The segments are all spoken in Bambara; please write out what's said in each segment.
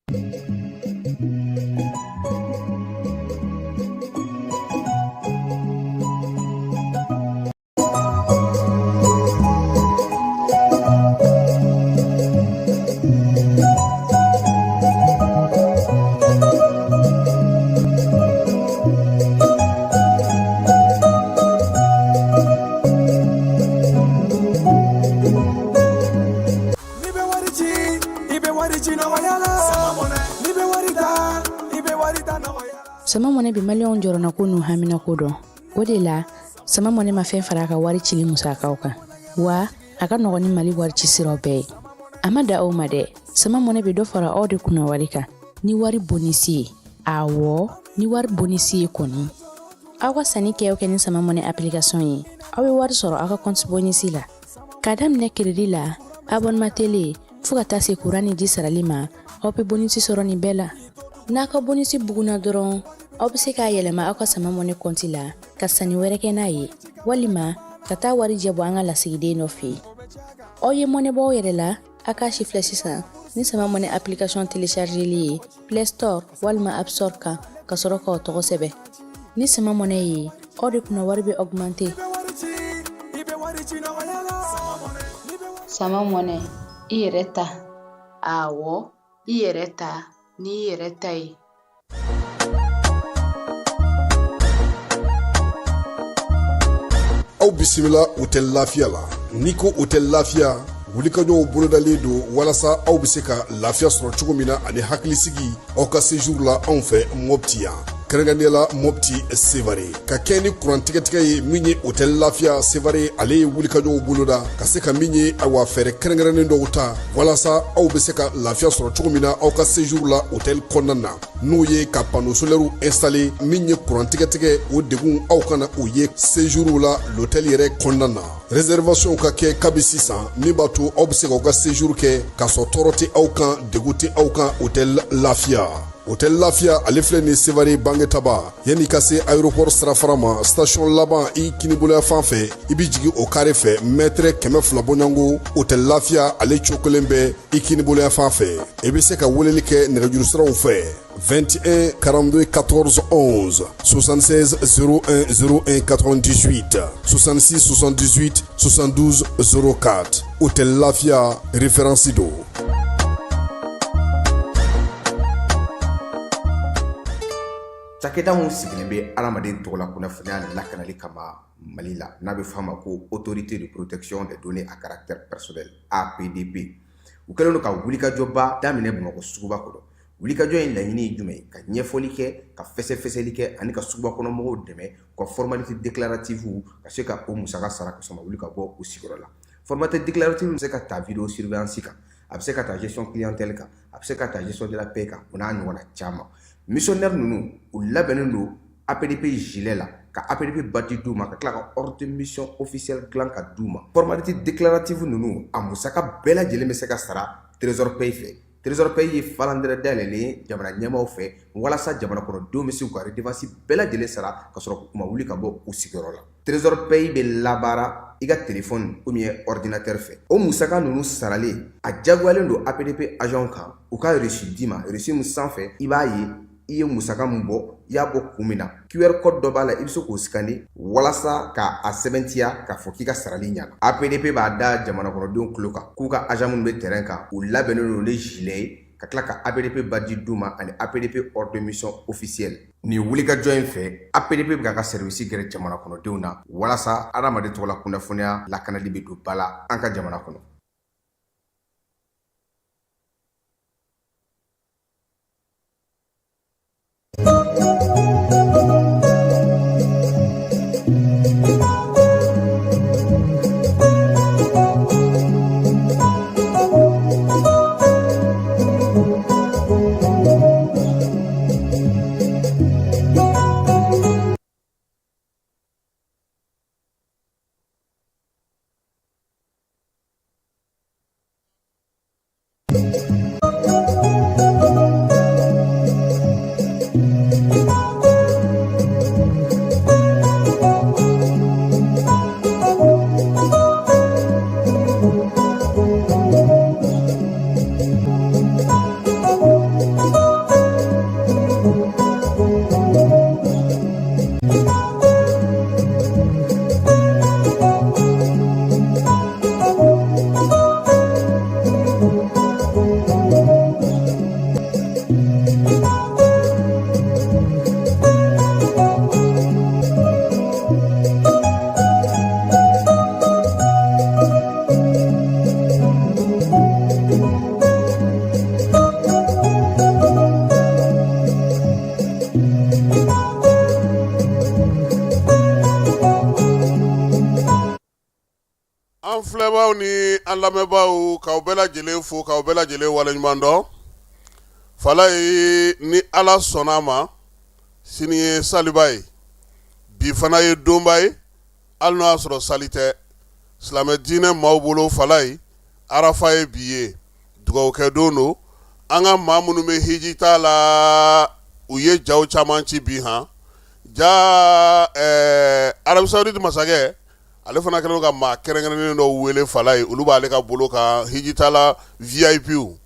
N'i bɛ wari ci, i bɛ wari ci nɔgɔya la. N'i bɛ wari ta, i bɛ wari ta nɔgɔya la. Sama Money bɛ maliyɛnw jɔrɔnako n'u haminako dɔn. O de la, Sama Money ma fɛn fara a ka wari cili musakaw kan, wa a ka nɔgɔn ni Mali wari ci siraw bɛɛ ye. A ma dan o ma dɛ, Sama Money bɛ dɔ fara aw de kunna wari kan ni wari bonisi ye. Awɔ, ni wari bonisi ye kɔni. Aw ka sanni kɛ o kɛ ni Sama Money application ye, aw bɛ wari sɔrɔ aw ka compte bonisi la. K'a daminɛ crédit la, abonnement télé, fo ka taa se kuran ni ji sarali ma, aw bɛ bonisi sɔrɔ nin bɛɛ la. N'a ka bonisi bugunna dɔrɔn, aw bɛ se k'a yɛlɛma aw ka Sama Money compte la ka sanni wɛrɛ kɛ n'a ye, walima ka taa warijɛ bɔ an ka lasigiden dɔ fɛ yen. Aw ye mɔnɛ bɔ aw yɛrɛ la, a k'a sifilɛ sisan ni Sama Money application téléchargeli ye Play Store walima App Store kan, ka sɔrɔ k'aw tɔgɔ sɛbɛn. Ni Sama Money ye, aw de kunna wari bɛ augmenter. Sama Money, i yɛrɛ ta. Awɔ, i yɛrɛ ta n'i yɛrɛ ta ye. Aw bisimila Hôtel Lafiya la. N'i ko Hôtel Lafiya, wulikajɔw bolodalen don walasa aw bɛ se ka lafiya sɔrɔ cogo min na ani hakilisigi aw ka séjour la anw fɛ Mopti yan, kɛrɛnkɛrɛnnenya la Mopti Sevare. Ka kɛ ni kuran tigɛtigɛ ye, min ye Hôtel Lafiya Sevare, ale ye wulikajɔw boloda ka se ka min ye, awa, fɛɛrɛ kɛrɛnkɛrɛnnen dɔw ta walasa aw bɛ se ka lafiya sɔrɔ cogo min na aw ka séjour la hôtel kɔnɔna na, n'o ye ka panneau solaire installer. Min ye kuran tigɛtigɛ, o degun aw kana o ye séjour la l'hôtel yɛrɛ kɔnɔna na. Réservation ka kɛ kabi sisan, min b'a to aw bɛ se k'aw ka séjour kɛ k'a sɔrɔ tɔɔrɔ tɛ aw kan, degun tɛ aw kan. Hôtel Lafiya, Hôtel Lafiya, ale filɛ nin Sevare Bangetaba, yanni ka se aéroport sirafara ma, station laban i kiniboloya fan fɛ, i bɛ jigin o carré fɛ, mètre 200 bɔɲɔgɔnko, Hôtel Lafiya ale cokolen bɛ i kiniboloya fan fɛ. I bɛ se ka weleli kɛ nɛgɛjuru siraw fɛ: 21 42 14 11, 76 01 01 98, 66 78 72 04. Hôtel Lafia, référence don. Cakɛda mun sigilen bɛ adamaden tɔgɔla kunnafoniya lakanali kama Mali la, n'a bɛ f'a ma ko Autorité de protection des données à caractère personnel, APDP, u kɛlen don ka wulikajɔba daminɛ Bamakɔ suguba kɔnɔ. Wulikajɔ in laɲini ye jumɛn ye? Ka ɲɛfɔli kɛ, ka fɛsɛfɛsɛli kɛ ani ka suguba kɔnɔ mɔgɔw dɛmɛ u ka formalité déclarative ka se ka o musaka sara ka sɔrɔ ma wuli ka bɔ u sigiyɔrɔ la. Formalité déclarative bɛ se ka ta vidéo surveillance kan, a bɛ se ka ta gestion clientèle kan, a bɛ se ka ta gestion de la paie kan, o n'a ɲɔgɔnna caman. Missionnaire ninnu, u labɛnnen don APDP gilet la, ka APDP badge d'u ma, ka tila ka ordre de mission officielle dilan ka d'u ma. Formalité déclarative ninnu, a musaka bɛɛ lajɛlen bɛ se ka sara Trésor Pay fɛ. Trésor Pay ye falandɛrɛ dayɛlɛlen ye jamana ɲɛmaaw fɛ walasa jamana kɔnɔdenw bɛ se k'u ka redevance bɛɛ lajɛlen sara ka sɔrɔ u ma wuli ka bɔ u sigiyɔrɔ la. Trésor Pay bɛ labaara i ka téléphone ou bien ordinateur fɛ. O musaka ninnu saralen, a diyagoyalen don APDP agent kan u ka reçu d'i ma, reçu min sanfɛ i b'a ye i ye musaka min bɔ, i y'a bɔ kun min na. QR code dɔ b'a la, i bɛ se k'o scanner walasa k'a sɛbɛntiya k'a fɔ k'i ka sarali ɲana. APDP b'a da jamana kɔnɔdenw tulo kan k'u ka agent minnu bɛ terrain kan, u labɛnnen don ni gilet ye, ka tila ka APDP badge d'u ma ani APDP ordre de mission officielle. Nin wulikajɔ in fɛ, APDP bɛ k'a ka service gɛrɛ jamana kɔnɔdenw na walasa adamaden tɔgɔla kunnafoniya lakanali bɛ don ba la an ka jamana kɔnɔ. An filɛbaaw ni an lamɛnbaaw, k'aw bɛɛ lajɛlen fo, k'aw bɛɛ lajɛlen waleɲuman dɔn. Falaye, ni Ala sɔnna a ma, sini ye saliba ye, bi fana ye donba ye, hali n'o y'a sɔrɔ sali tɛ silamɛ diinɛ maaw bolo. Falaye, arafa ye bi ye, dugawukɛ don don. An ka maa minnu bɛ hiji ta la, u ye jaw caman ci bi. Han ja, Arabie Saoudite masakɛ, ale fana kɛlen ka maa kɛrɛnkɛrɛnnen dɔw wele. Falaye, olu b'ale ka bolo kan, hijitala VIP,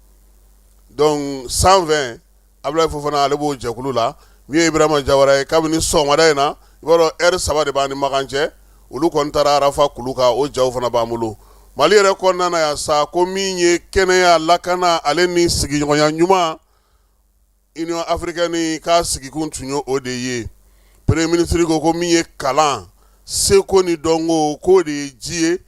donc 120. Abdoulaye Fofana, ale b'o jɛkulu la. Min ye Ibrahima Jawara ye, kabini sɔgɔmada in na, i b'a dɔn heure 3 de b'an ni Makan cɛ, olu kɔni taara Arafa kulu kan. O jaw fana b'an bolo Mali yɛrɛ kɔnɔna na yan sa, ko min ye kɛnɛya, lakana, ale ni sigiɲɔgɔnya ɲuman, Union africaine k'a sigikun tun ye o de ye. Premier ministre ko min ye kalan, seko ni dɔnko, k'o de ye ji ye,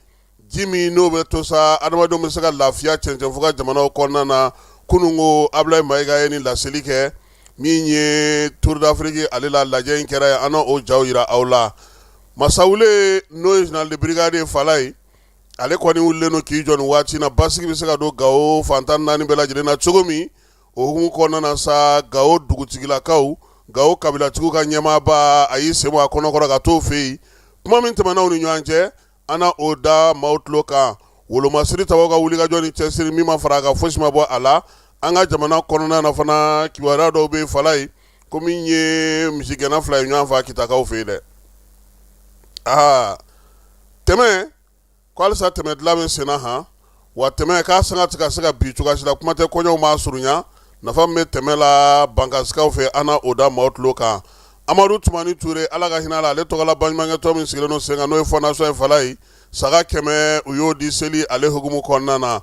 ji min n'o bɛ to sa adamadenw bɛ se ka lafiya cɛncɛn fo ka jamanaw kɔnɔna na. Kunun ko Abdoulaye Mayiga ye nin laseli kɛ. Min ye Tour d'Afrique, ale la lajɛ in kɛra yen, an o jaw jira aw la. Masawule, n'o ye général de brigade ye, Falaye, ale kɔni wulilen don k'i jɔ nin waati na, basigi bɛ se ka don Gawo fan 14 bɛɛ lajɛlen na cogo min. O hukumu kɔnɔna na sa, Gawo dugutigilakaw, Gawo kabilatigiw ka ɲɛmaaba, a y'i sen bɔ a kɔnɔkɔrɔ ka t'o fɛ yen. Kuma min tɛmɛna u ni ɲɔgɔn cɛ, an na o da maaw tulo kan. Wolomasiri tabaw ka wulikajɔ ni cɛsiri min ma fara a kan, fosi ma bɔ a la. An ka jamana kɔnɔna na fana, kibaruya dɔw bɛ Falaye, ko min ye misigɛnna 2 ye ɲɔgɔn faa Kitakaw fɛ yen dɛ. Aa, tɛmɛ ko halisa tɛmɛ dilan bɛ senna. Han, wa tɛmɛ k'a sanga tɛ ka se ka bi cogoya si la. Kuma tɛ kɔɲɔw ma surunya. Nafa min bɛ tɛmɛ la Bankasikaw fɛ, an na o da maaw tulo kan. Amadu Tumani Ture, Ala ka hinɛ a la, ale tɔgɔla baɲumankɛtɔn min sigilen don sen kan, n'o ye fondation ye, Falaye, saga 100 u y'o di seli ale hukumu kɔnɔna na.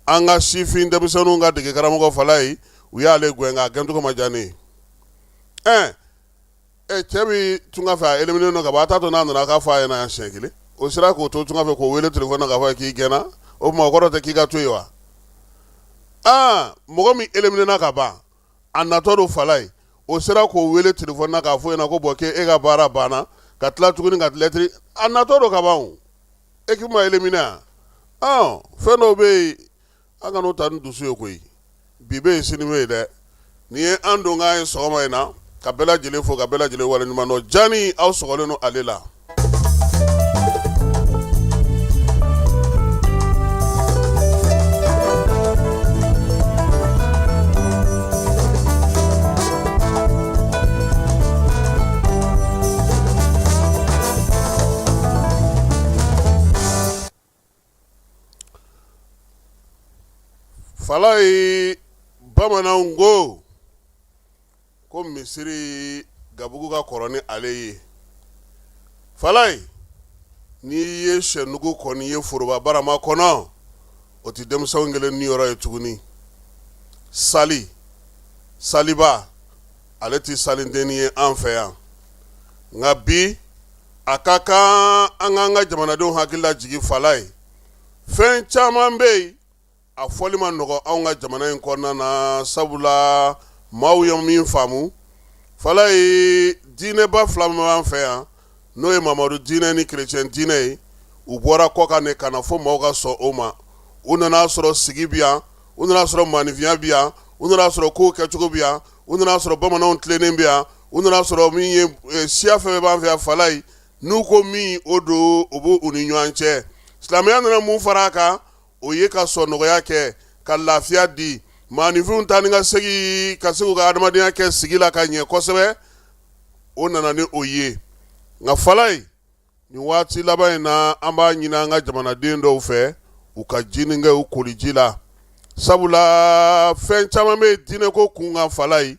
An ka sifin denmisɛnninw ka dege karamɔgɔ, Falaye, u y'ale gɛn nka a gɛncogo ma diya ne ye. Ɛ ɛ, cɛ bɛ tunga fɛ, a éliminé don ka ban. A t'a to n'a nana k'a fɔ a ɲɛna yan siɲɛ kelen. O sera k'o to tunga fɛ k'o wele téléphone na k'a fɔ a ye k'i gɛnna. O tuma, o kɔrɔ tɛ k'i ka to yen wa? Aa, mɔgɔ min éliminé na ka ban, a natɔ don, Falaye, o sera k'o wele téléphone na k'a fɔ ɲɛna ko bon, k'e ka baara banna, ka tila tuguni ka lɛtiri. A natɔ don ka ban, o équipe ma éliminé. A fɛn dɔw bɛ yen, an kan'o ta ni dusu ye koyi. Bi bɛ yen, sini bɛ yen dɛ. Nin ye an donkan ye sɔgɔma in na, ka bɛɛ lajɛlen fo, ka bɛɛ lajɛlen waleɲuman dɔn. Jani aw sɔgɔlen don ale la. Falaye, bamananw ko misiri gabugu ka kɔrɔ ni ale ye. Falaye, n'i ye sɛnugu kɔni ye foroba barama kɔnɔ, o tɛ denmisɛnw kelen niyɔrɔ ye tuguni. Sali saliba, ale tɛ salidennin ye an fɛ yan, nka bi a ka kan an k'an ka jamanadenw hakili lajigin. Falaye, fɛn caman bɛ yen, a fɔli ma nɔgɔ anw ka jamana in kɔnɔna na, sabula maaw ye min faamu. Falaye, diinɛba 2 min b'an fɛ yan, n'o ye Mamadu diinɛ ni kerecɛn diinɛ ye, u bɔra kɔkan de ka na fo maaw ka sɔn o ma. U nana sɔrɔ sigi bi yan, u nana sɔrɔ maaninfinya bi yan, u nana sɔrɔ kow kɛcogo bi yan, u nana sɔrɔ bamananw tilennen bi yan, u nana sɔrɔ min ye siya fɛn bɛɛ b'an fɛ yan. Falaye, n'u ko min o don, o b'u ni ɲɔgɔn cɛ. Silamɛya nana mun fara a kan? O ye ka sɔn nɔgɔya kɛ, ka lafiya di maaninfinw ta ni ka segin ka se k'u ka adamadenya kɛ sigi la ka ɲɛ kosɛbɛ. O nana ni o ye. Nka Falaye, nin waati laban in na, an b'a ɲini an ka jamanaden dɔw fɛ, u ka jinin kɛ u koliji la, sabula fɛn caman bɛ diinɛko kunkan. Falaye,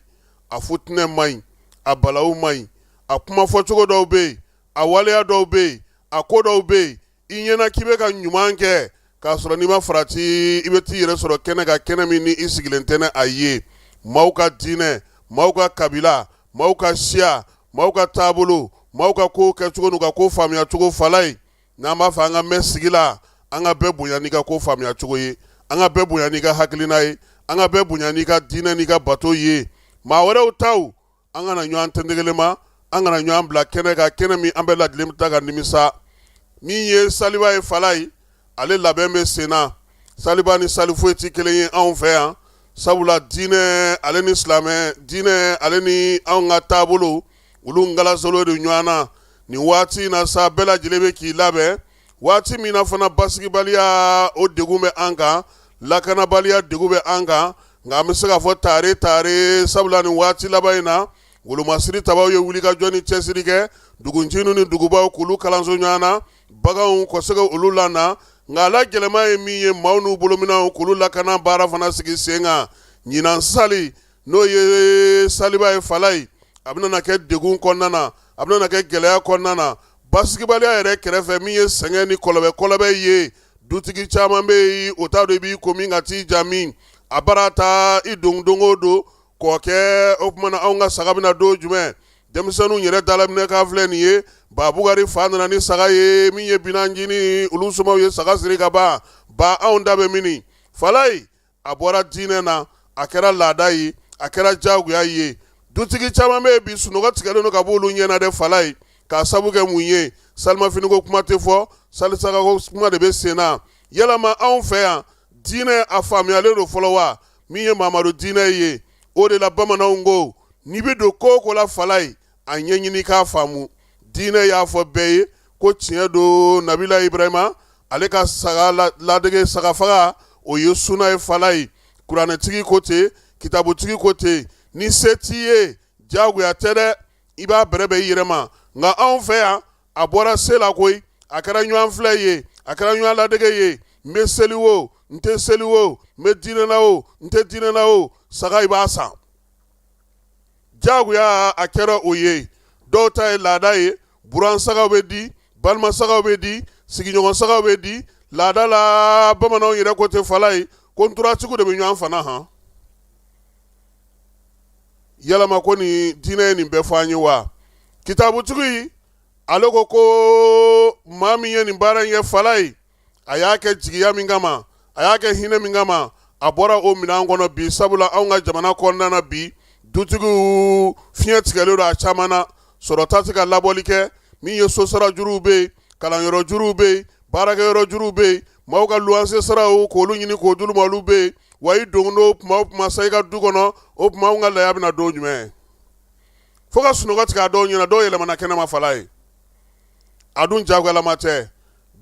a futinɛ man ɲi, a balawu man ɲi, a kuma fɔcogo dɔw bɛ yen, a waleya dɔw bɛ yen, a ko dɔw bɛ yen, i ɲɛna k'i bɛ ka ɲuman kɛ, k'a sɔrɔ n'i ma farati, i bɛ t'i yɛrɛ sɔrɔ kɛnɛ kan, kɛnɛ min ni i sigilen tɛ ni a ye. Maaw ka diinɛ, maaw ka kabila, maaw ka siya, maaw ka taabolo, maaw ka ko kɛcogo n'u ka ko faamuya cogo. Falaye, n'an b'a fɛ an ka mɛn sigi la, an ka bɛɛ bonya n'i ka ko faamuya cogo ye, an ka bɛɛ bonya n'i ka hakilina ye, an ka bɛɛ bonya n'i ka diinɛ n'i ka bato ye. Maa wɛrɛw taw, an kana ɲɔgɔn tɛntɛgɛlɛma, an kana ɲɔgɔn bila kɛnɛ kan, kɛnɛ min an bɛɛ lajɛlen bɛ taa ka nimisa. Min ye saliba ye, Falaye, Ale labɛn bɛ sen na. Saliba ni sali foyi tɛ kelen ye anw fɛ yan, sabula diinɛ ale ni silamɛ diinɛ ale ni anw ka taabolo, olu ngalasolo de ɲɔgɔn na. Nin waati in na sa, bɛɛ lajɛlen bɛ k'i labɛn. Waati min na fana basigibaliya o degun bɛ an kan, lakanabaliya degun bɛ an kan, nka an bɛ se k'a fɔ tare tare, sabula nin waati laban in na, wolomasiri tabaw ye wulikajɔ ni cɛsiri kɛ duguncinin ni dugubaw k'olu kalanso ɲɔgɔn na, baganw ka se ka olu lana. Nka a la gɛlɛman ye min ye, maaw n'u bolominɛnw k'olu lakana baara fana sigi sen kan. Ɲinan sali, n'o ye saliba ye Falayi, a bɛna kɛ degun kɔnɔna na, a bɛna kɛ gɛlɛya kɔnɔna na, basigibaliya yɛrɛ kɛrɛfɛ, min ye sɛgɛn ni kɔlɔbɛ kɔlɔbɛ ye. Dutigi caman bɛ yen, o t'a dɔn i b'i ko min ka t'i ja min a bara taa i don don o don kɔkɛ. O tuma na, anw ka saga bɛna don jumɛn? Denmisɛnninw yɛrɛ dalaminɛ k'a filɛ nin ye. Babukari fa nana ni saga ye, min ye binanjini, olu somaw ye saga siri ka ban. Ba, anw da bɛ min? Falayi, a bɔra diinɛ na, a kɛra laada ye, a kɛra jagoya ye. Dutigi caman bɛ yen bi, sunɔgɔ tigɛlen don ka bɔ olu ɲɛ na dɛ Falayi, k'a sabu kɛ mun ye? Salimafiniko kuma tɛ fɔ, salisagako kuma de bɛ sen na. Yalama anw fɛ yan, diinɛ a faamuyalen don fɔlɔ wa? Min ye Mamadu diinɛ ye, o de la bamananw ko n'i bɛ don ko o ko la Falayi, a ɲɛɲini k'a faamu. Diinɛ y'a fɔ bɛɛ ye ko tiɲɛ don, Nabila Ibrahima ale ka saga ladege, saga faga, o ye suna ye Falayi. Kuranɛtigi ko ten, kitabutigi ko ten. Ni se t'i ye, jagoya tɛ dɛ, i b'a bɛrɛbɛn i yɛrɛ ma. Nka anw fɛ yan, a bɔra se la koyi, a kɛra ɲɔgɔn filɛ ye, a kɛra ɲɔgɔn ladege ye. N bɛ seli o, n tɛ seli o, n bɛ diinɛ na o, n tɛ diinɛ na o, saga i b'a san jagoya. A kɛra o ye. Dɔw ta ye laada ye, buran sagaw bɛ di, balima sagaw bɛ di, sigiɲɔgɔn sagaw bɛ di laada la. Bamananw yɛrɛ ko ten Falayi, ko nturatigiw de bɛ ɲɔgɔn fana han. Yalama ko nin diinɛ ye nin bɛɛ fɔ an ye wa? Kitabutigi ale ko ko maa min ye nin baara in kɛ Falayi, a y'a kɛ jigiya min kama, a y'a kɛ hinɛ min kama, a bɔra o minɛn kɔnɔ bi, sabula anw ka jamana kɔnɔna na bi, dutigiw fiɲɛ tigɛlen don a caman na, sɔrɔta tɛ ka labɔli kɛ. Min ye sosara juruw bɛ yen, kalanyɔrɔ juruw bɛ yen, baarakɛyɔrɔ juruw bɛ yen, maaw ka luwanse saraw k'olu ɲini k'o d'olu ma, olu bɛ yen. Wa i don don tuma o tuma sa i ka du kɔnɔ, o tuma anw ka laya bɛna don jumɛn? Fo ka sunɔgɔ tigɛ a dɔw ɲɛna, dɔw yɛlɛmana kɛnɛma Falayi. A dun jagoyalama tɛ.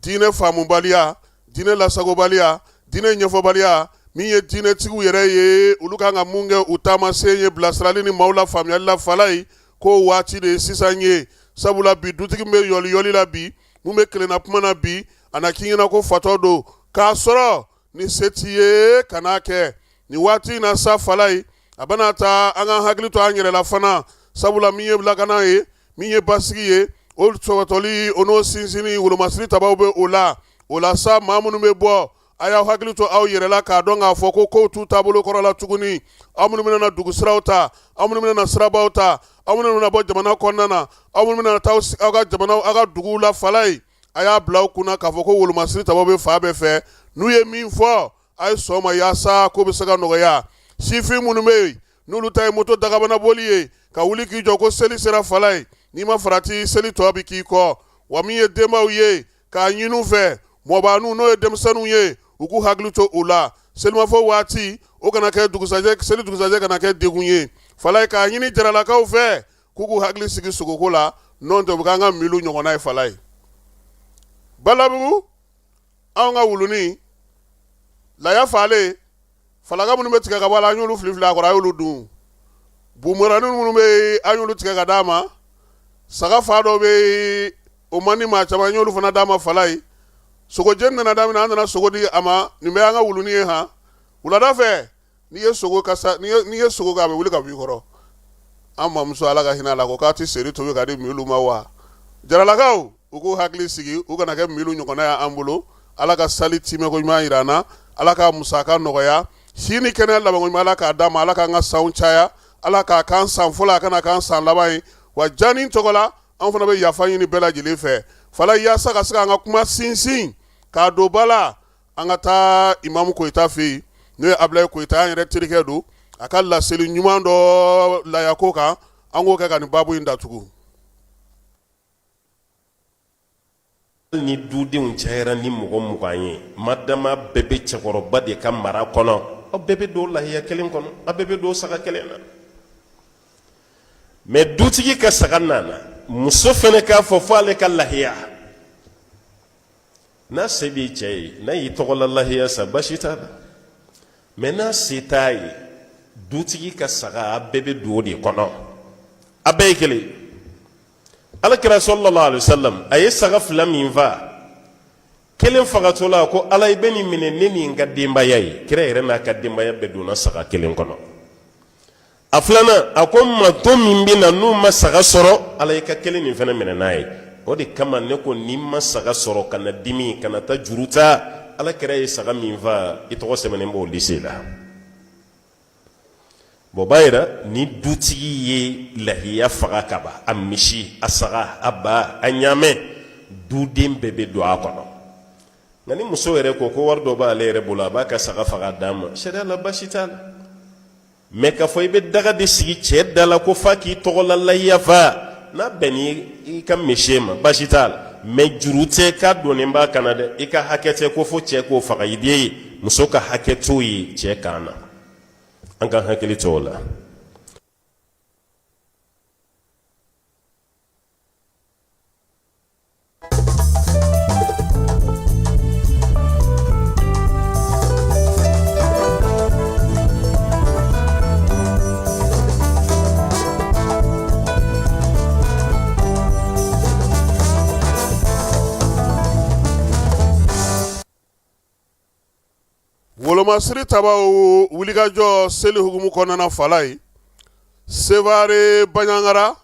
Diinɛ faamubaliya, diinɛ lasagobaliya, diinɛ ɲɛfɔbaliya, min ye diinɛtigiw yɛrɛ ye, olu kan ka mun kɛ u taamasen ye bilasirali ni maaw la faamuyali la Falayi, k'o waati de ye sisan ye. Sabula bi, dutigi min bɛ yɔliyɔli la bi, mun bɛ kelenna kuma na bi, a na k'i ɲɛna ko fatɔ don, k'a sɔrɔ ni se t'i ye, kan'a kɛ. Nin waati in na sa Falayi, a bɛna taa an ka hakili to an yɛrɛ la fana, sabula min ye lakana ye, min ye basigi ye, o sɔgɔtɔli, o n'o sinsinni, wolomasiri tabaw bɛ o la. O la sa, maa minnu bɛ bɔ, a y'aw hakili to aw yɛrɛ la, k'a dɔn k'a fɔ ko kow t'u taabolo kɔrɔ la tuguni. Aw minnu bɛna na dugu siraw ta, aw minnu bɛna na sirabaw ta, aw minnu bɛna bɔ jamana kɔnɔna na, aw minnu bɛna taa aw ka jamana, aw ka duguw la Falayi, a y'a bila aw kunna k'a fɔ ko wolomasiri tabaw bɛ fan bɛɛ fɛ. N'u ye min fɔ, a ye sɔn ma, yaasa ko bɛ se ka nɔgɔya. Sifin minnu bɛ yen, n'olu ta ye moto dagabana boli ye, ka wuli k'i jɔ ko seli sera Falayi, n'i ma farati, seli tɔ bɛ k'i kɔ. Wa min ye denbaw ye, k'a ɲini u fɛ, mɔbaninw, n'o ye denmisɛnninw ye, u k'u hakili to u la selimafo waati, o kana kɛ dugusajɛ, seli dugusajɛ kana kɛ degun ye Falayi. K'a ɲini jaralakaw fɛ k'u k'u hakili sigi sogoko la, n'o tɛ u bɛ k'an ka milu ɲɔgɔnna ye Falayi. Balabugu, anw ka wulunin laya faalen, falaka minnu bɛ tigɛ ka bɔ a la, an y'olu fili fili a kɔrɔ, a y'olu dun. Bumuranin minnu bɛ yen, an y'olu tigɛ ka d'a ma. Saga fa dɔ bɛ yen, o man di maa caman, an y'olu fana d'a ma Falayi. Sogojeni nana daminɛ, an nana sogo di a ma. Nin bɛɛ y'an ka wulunin ye han. Wulada fɛ, n'i ye sogo kasa, n'i ye sogo kɛ, a bɛ wuli ka b'i kɔrɔ. An mamuso, Ala ka hinɛ a la, ko k'a tɛ seri tobi ka di milu ma wa? Jaralakaw, u k'u hakili sigi, u kana kɛ milu ɲɔgɔnna ye an bolo. Ala ka sali timɛko ɲuman jira an na, Ala ka musaka nɔgɔya, si ni kɛnɛya labanko ɲuman, Ala k'a d'an ma. Ala k'an ka sanw caya, Ala k'a k'an san fɔlɔ, a kana k'an san laban ye. Wa jani tɔgɔ la, an fana bɛ yafa ɲini bɛɛ lajɛlen fɛ Falayi, yaasa ka se k'an ka kuma sinsin k'a don ba la. An ka taa Imamu Koyita fɛ yen, n'o ye Abulayi Koyita, an yɛrɛ terikɛ don, a ka laseli ɲuman dɔ layako kan, an k'o kɛ ka nin baabu in datugu. Ni dudenw cayara ni mɔgɔ 20 ye, madama bɛɛ bɛ cɛkɔrɔba de ka mara kɔnɔ, aw bɛɛ bɛ don lahiya kelen kɔnɔ, aw bɛɛ bɛ don saga kelen na. Mais dutigi ka saga nana, muso fana k'a fɔ fo ale ka lahiya. N'a se b'i cɛ ye, n'a y'i tɔgɔla lahiya san, baasi t'a la. Mais n'a se t'a ye, dutigi ka saga, a bɛɛ bɛ don o de kɔnɔ, a bɛɛ ye kelen. Ala kira sallallahu alaihi wasallam a ye saga fila min faa, kelen fagatɔ la a ko ala i bɛ nin minɛ ne ni n ka denbaya ye. Kira yɛrɛ n'a ka denbaya bɛɛ donna saga kelen kɔnɔ. A filanan a ko mantɔn min bɛ na n'u ma saga sɔrɔ, ala i ka kelen nin fana minɛ n'a ye. O de kama ne ko n'i ma saga sɔrɔ, kana dimi, kana taa juru ta. Ala kira ye saga min faa, i tɔgɔ sɛbɛnnen b'o lisi la. Bon, b'a yira ni dutigi ye lahiya faga ka ban, a misi, a saga, a ba, a ɲaamɛ, duden bɛɛ bɛ don a kɔnɔ. Nka ni muso yɛrɛ ko ko wari dɔ b'ale yɛrɛ bolo, a b'a ka saga faga d'a ma, sariya la baasi t'a la. Mais k'a fɔ i bɛ daga de sigi cɛ da la ko f'a k'i tɔgɔla lahiya fa, n'a bɛn i ka misi ma, baasi t'a la. Mais juru tɛ k'a donnen b'a kan na dɛ. I ka hakɛ tɛ ko fo cɛ k'o faga i den ye. Muso ka hakɛ t'o ye cɛ kan na. An ka hakili to o la. Wolomasiri tabaw wulikajɔ seli hukumu kɔnɔna na Falayi, Sevare, Baɲangara,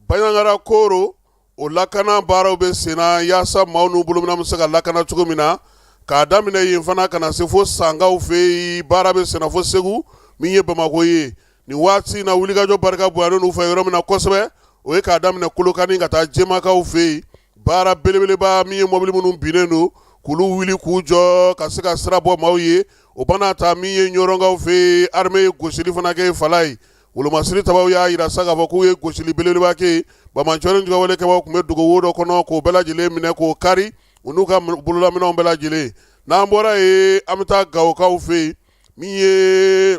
Baɲangara Koro, o lakana baaraw bɛ senna yaasa maaw n'u bolominɛn bɛ se ka lakana cogo min na, k'a daminɛ yen fana ka na se fo Sankaw fɛ yen. Baara bɛ senna fo Segu min ye Bamakɔ ye. Nin waati in na, wulikajɔ barika bonyalen n'u fɛ yɔrɔ min na kosɛbɛ, o ye k'a daminɛ Kolokani ka taa Jemakaw fɛ yen. Baara belebeleba min ye mɔbili minnu binnen don k'olu wuli k'u jɔ ka se ka sira bɔ maaw ye, o bana ta min ye Ɲɔrɔnkaw fɛ yen, armée ye gosili fana kɛ Falayi. Wolomasiri tabaw y'a jira sa k'a fɔ k'u ye gosili belebeleba kɛ. Banbaanci ni juguyawale kɛbaaw tun bɛ dogo wo dɔ kɔnɔ k'o bɛɛ lajɛlen minɛ k'o kari, u n'u ka bololaminɛnw bɛɛ lajɛlen. N'an bɔra yen, an bɛ taa Gawokaw fɛ yen min ye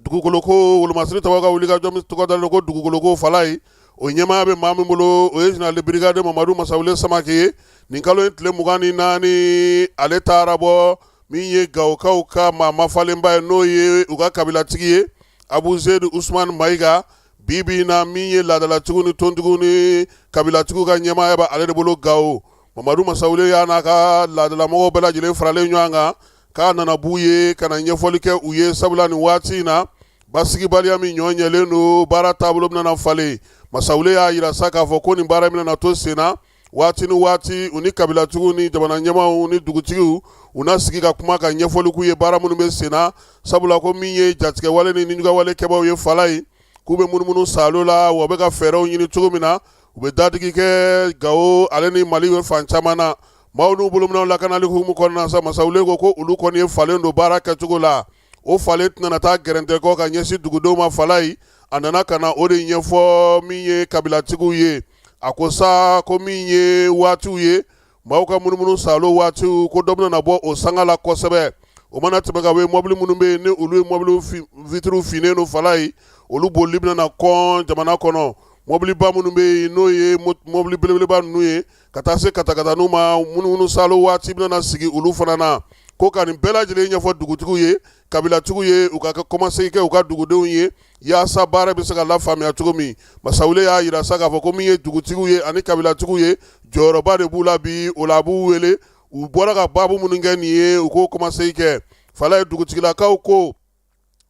dugukoloko wolomasiri tabaw ka wulikajɔ min tɔgɔ dalen ko dugukoloko Falayi, o ɲɛmaaya bɛ maa min bolo, o ye général de brigade Mamadu Masawule Samake ye. Nin kalo in tile 24, ale taara bɔ min ye Gawokaw ka maa mafalenba ye, n'o ye u ka kabilatigi ye, Abu Zedu Usumani Mayiga. Bi bi in na, min ye laadalatigiw ni tontigiw ni kabilatigiw ka ɲɛmaaya bɛ ale de bolo Gawo. Mamadu Masawule y'a n'a ka laadalamɔgɔw bɛɛ lajɛlen faralen ɲɔgɔn kan k'a nana b'u ye ka na ɲɛfɔli kɛ u ye, sabula nin waati in na, basigibaliya min ɲɔ ɲɛlen don, baara taabolo bɛna falen. Masawule y'a jira sa k'a fɔ ko nin baara bɛna to senna waati ni waati, u ni kabilatigiw ni jamana ɲɛmaaw ni dugutigiw, u na sigi ka kuma ka ɲɛfɔli k'u ye baara minnu bɛ senna, sabula ko min ye jatigɛwale ni nijuguyawale kɛbaaw ye Falayi, k'u bɛ munumunu saalo la, wa u bɛ ka fɛɛrɛw ɲini cogo min na u bɛ dadigi kɛ Gawo ale ni Mali fan caman na, maaw n'u bolominɛnw lakanali hukumu kɔnɔna sa. Masawule ko ko olu kɔni ye falen don baara kɛcogo la, o falen tɛna taa gɛrɛntɛ kɔ ka ɲɛsin dugudenw ma Falayi. A nana ka na o de ɲɛfɔ min ye kabilatigiw ye. A ko sa ko min ye waatiw ye, maaw ka munumunu saalo waatiw, ko dɔ bɛna na bɔ o sanga la kosɛbɛ. O mana tɛmɛ ka bɔ yen, mɔbili minnu bɛ yen ni olu ye mɔbili vitiriw finnen don Falayi, olu bolili bɛna na kɔn jamana kɔnɔ. Mɔbiliba minnu bɛ yen, n'o ye mɔbili belebeleba ninnu ye, ka taa se katakataninw ma, munumunu saalo waati bɛna na sigi olu fana na. Ko ka nin bɛɛ lajɛlen ɲɛfɔ dugutigiw ye, kabilatigiw ye, u ka kɔmasegin kɛ u ka dugudenw ye yaasa baara bɛ se ka lafaamuya cogo min. Masawule y'a jira sa k'a fɔ ko min ye dugutigiw ye ani kabilatigiw ye, jɔyɔrɔba de b'u la bi. O la a b'u wele, u bɔra ka baabu minnu kɛ nin ye, u k'o kɔmasegin kɛ Falayi. Dugutigilakaw ko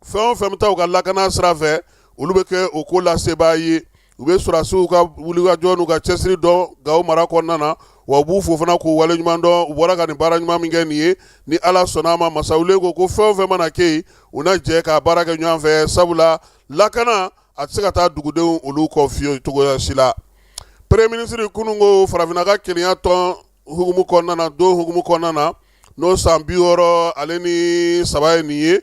fɛn o fɛn bɛ taa u ka lakana sira fɛ, olu bɛ kɛ o ko lasebaa ye. U bɛ sɔrɔdasiw ka wulikajɔ n'u ka cɛsiri dɔn Gawo mara kɔnɔna na, wa u b'u fo fana k'u waleɲuman dɔn, u bɔra ka nin baara ɲuman min kɛ nin ye. Ni Ala sɔnna a ma, Masawule ko fɛn o fɛn mana kɛ yen, u na jɛ ka baara kɛ ɲɔgɔn fɛ, sabula lakana a tɛ se ka taa dugudenw olu kɔ fiyewu cogoya si la. Premier ministre kunun ko farafinna ka kelenya tɔn hukumu kɔnɔna na, don hukumu kɔnɔna na, n'o san 63 ye nin ye,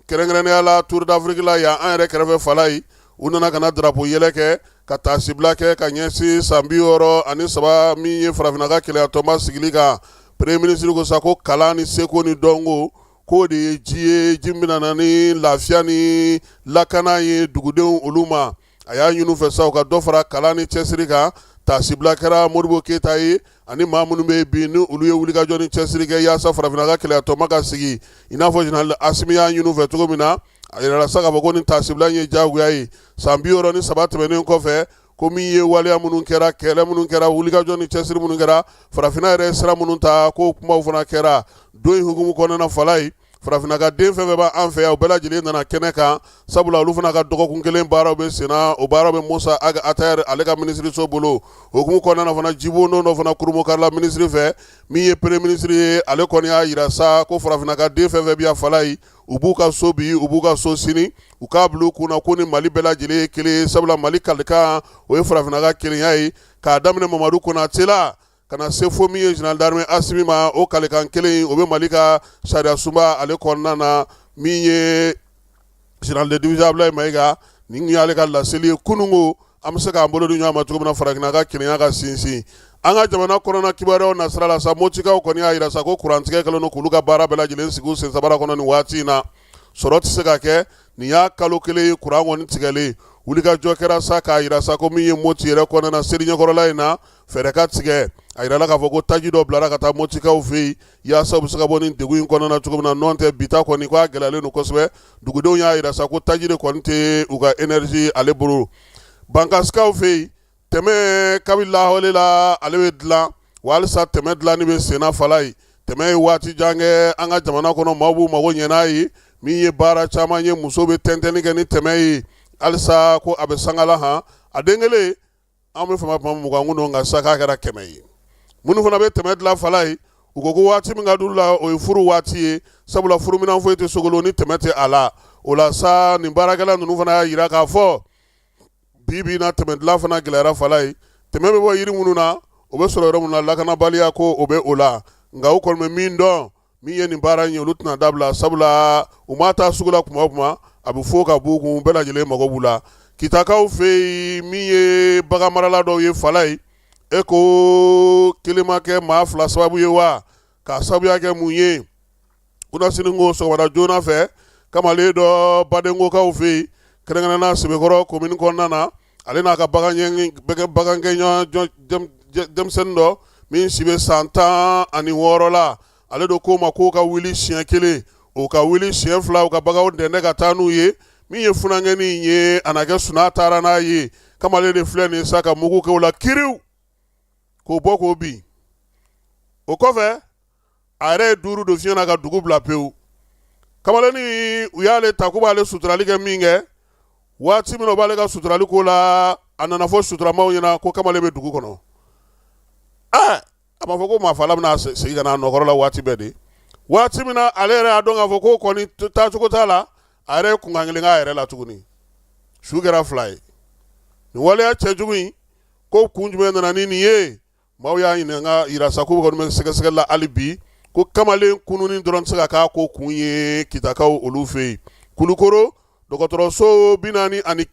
kɛrɛnkɛrɛnnenya la Tour d'Afrique la yan an yɛrɛ kɛrɛfɛ Falayi, U nana ka na drapeau yɛlɛ kɛ ka taasibila kɛ ka ɲɛsin san 63 min ye farafinna ka kelenya tɔnba sigili kan. Premier ministre ko sa ko kalan ni seko ni dɔnko k'o de ye ji ye, ji min bɛna na ni lafiya ni lakana ye dugudenw olu ma. A y'a ɲini u fɛ sa u ka dɔ fara kalan ni cɛsiri kan. Taasibila kɛra Modibo Keyita ye ani maa minnu bɛ bi ni olu ye wulikajɔ ni cɛsiri kɛ yaasa farafinna ka kelenya tɔnba ka sigi, i n'a fɔ général Asimi y'a ɲini u fɛ cogo min na. A yirala sa k'a fɔ ko nin taasibila in ye diyagoya ye. San 63 tɛmɛnen kɔfɛ, ko min ye waleya minnu kɛra, kɛlɛ minnu kɛra, wulikajɔ ni cɛsiri minnu kɛra, farafinna yɛrɛ sira minnu ta, ko kumaw fana kɛra don in hukumu kɔnɔna na. Falaye, farafinna ka den fɛn fɛn b'an fɛ yan, u bɛɛ lajɛlen nana kɛnɛ kan, sabula olu fana ka dɔgɔkun kelen baaraw bɛ senna. O baaraw bɛ Musa Ag Attaher ale ka minisiriso bolo. Hukumu kɔnɔna na fana, jibondon dɔ fana kurunbonkarila minisiri fɛ. Min ye premier ministre ye, ale kɔni y'a yira sa ko farafinna ka den fɛn fɛn bɛ yan Falaye, u b'u ka so bi, u b'u ka so sini, u k'a bila u kun na ko ni Mali bɛɛ lajɛlen ye kelen ye, sabula Mali kalikan o ye farafinna ka kelenya ye, k'a daminɛ Mamadu Konate la ka na se fo min ye général d'armée Asimi ma. O kalikan kelen o bɛ Mali ka sariya sunba ale kɔnɔna na. Min ye général de division Abulayi Mayiga, nin y'ale ka laseli ye kununko, an bɛ se k'an bolo di ɲɔgɔn ma cogo min na farafinna ka kelenya ka sinsin. An ka jamana kɔnɔna kibaruyaw nasira la sa, Motikaw kɔni y'a jira sa ko kurantigɛ kɛlen don k'olu ka baara bɛɛ lajɛlen sigi u sen sabara kɔnɔ nin waati in na. Sɔrɔ tɛ se ka kɛ. Nin y'a kalo kelen ye kuran kɔni tigɛlen. Wulikajɔ kɛra sa k'a jira sa ko min ye Moti yɛrɛ kɔnɔna na, seri ɲɛkɔrɔla in na, fɛɛrɛ ka tigɛ. A yirala k'a fɔ ko taji dɔ bilara ka taa Motikaw fɛ yen yaasa u bɛ se ka bɔ nin degun in kɔnɔna na cogo min na. Nɔn tɛ bi ta kɔni k'a gɛlɛyalen don kosɛbɛ. Dugudenw y'a jira sa ko taji de kɔni tɛ u ka énergie ale bolo. Bankasikaw fɛ yen, tɛmɛ kabi lawale la ale bɛ dilan wa halisa tɛmɛ dilanni bɛ senna. Falaye, tɛmɛ ye waati jan kɛ an ka jamana kɔnɔ, maaw b'u mago ɲɛ n'a ye. Min ye baara caman ye, muso bɛ tɛntɛnni kɛ ni tɛmɛ ye halisa, ko a bɛ sangala han a den kelen an bɛ fama tuma 20 kun don, nka sa k'a kɛra 100 ye. Minnu fana bɛ tɛmɛ dilan Falaye, u ko ko waati min ka d'u la, o ye furu waati ye, sabula furuminan foyi tɛ sogolo ni tɛmɛ tɛ a la. O la sa, nin baarakɛla ninnu fana y'a jira k'a fɔ bi bi na tɛmɛ dilan fana gɛlɛyara Falaye. Tɛmɛ bɛ bɔ yiri minnu na, o bɛ sɔrɔ yɔrɔ minnu na, lakanabaliya ko o bɛ o la. Nka u kɔni bɛ min dɔn, min ye nin baara in ye, olu tɛna dabila, sabula u ma taa sugu la kuma o kuma, a bɛ fo ka b'u kun, bɛɛ lajɛlen mago b'u la. Kitakaw fɛ yen, min ye bagan marala dɔw ye Falaye, e ko kelen ma kɛ maa fila sababu ye wa? K'a sababuya kɛ mun ye? Kunasini ko sɔgɔmada joona fɛ, kamalen dɔ Badenkokaw fɛ yen, kɛrɛnkɛrɛnnenya Sebekɔrɔ komini kɔnɔna na, ale n'a ka bagangɛn denmisɛnnin dɔ min si bɛ san 16 la, ale de k'o ma k'o ka wuli siɲɛ kelen, o ka wuli siɲɛ fila, u ka baganw dɛndɛ ka taa n'u ye. Min ye funankɛnin ye, a na kɛ suna taara n'a ye. Kamalen de filɛ nin sa ka mugu kɛ o la kiriw k'o bɔ k'o bin. O kɔfɛ, a yɛrɛ ye duuru don fiɲɛ na ka dugu bila pewu. Kamalennin, u y'ale ta k'u b'ale suturali kɛ min kɛ, waati min na u b'ale ka suturali ko la, a nana fɔ suturamaw ɲɛna ko kamalen bɛ dugu kɔnɔ. Aa, a b'a fɔ ko maafala bɛna segin ka na a nɔkɔrɔ la waati bɛɛ de. Waati min na ale yɛrɛ y'a dɔn k'a fɔ ko kɔni taacogo t'a la, a yɛrɛ ye kunkan kelen k'a yɛrɛ la tuguni. Su kɛra fila ye. Nin waleya cɛjugu in ko kun jumɛn nana ni nin ye? Maaw y'a ɲininka yira sa k'u kɔni bɛ sɛgɛsɛgɛli la hali bi, ko kamalen kununni dɔrɔn tɛ se ka k'a ko kun ye Kitakaw olu fɛ yen. Kulukoro dɔgɔtɔrɔso 41 ani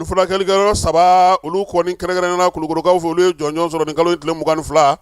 furakɛlikɛyɔrɔ 3, olu kɔni kɛrɛnkɛrɛnnenya la Kulukorokaw fɛ, olu ye jɔnjɔn sɔrɔ nin kalo in tile 22.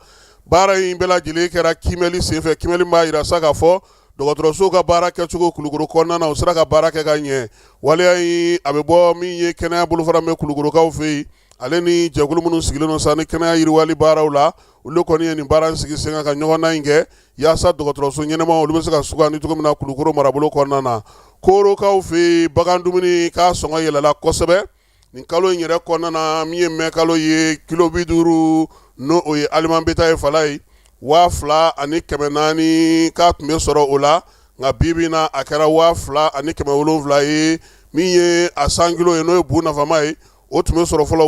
Baara in bɛɛ lajɛlen kɛra kiimɛli senfɛ, kiimɛli b'a jira sa k'a fɔ dɔgɔtɔrɔsow ka baara kɛcogo Kulukoro kɔnɔna na, u sera ka baara kɛ ka ɲɛ. Waleya in a bɛ bɔ min ye kɛnɛya bolofara bɛ Kulukorokaw fɛ yen, ale ni jɛkulu minnu sigilen don sa ni kɛnɛya yiriwali baaraw la, olu kɔni ye nin baara in sigi sen kan ka ɲɔgɔndan in kɛ yaasa dɔgɔtɔrɔso ɲɛnama olu bɛ se ka sugandi cogo min na Kulukoro marabolo kɔnɔna na. Korokaw fɛ yen, bagan dumuni k'a sɔngɔ yɛlɛla kosɛbɛ nin kalo in yɛrɛ kɔnɔna na. Min ye mɛ kalo ye, kilo 50, n'o o ye aliment bétail ye Falaye, 2400 k'a tun bɛ sɔrɔ o la, nka bi bi na a kɛra 2700 ye. Min ye a 100 kilo ye, n'o ye bu nafama ye, o tun bɛ sɔrɔ fɔlɔ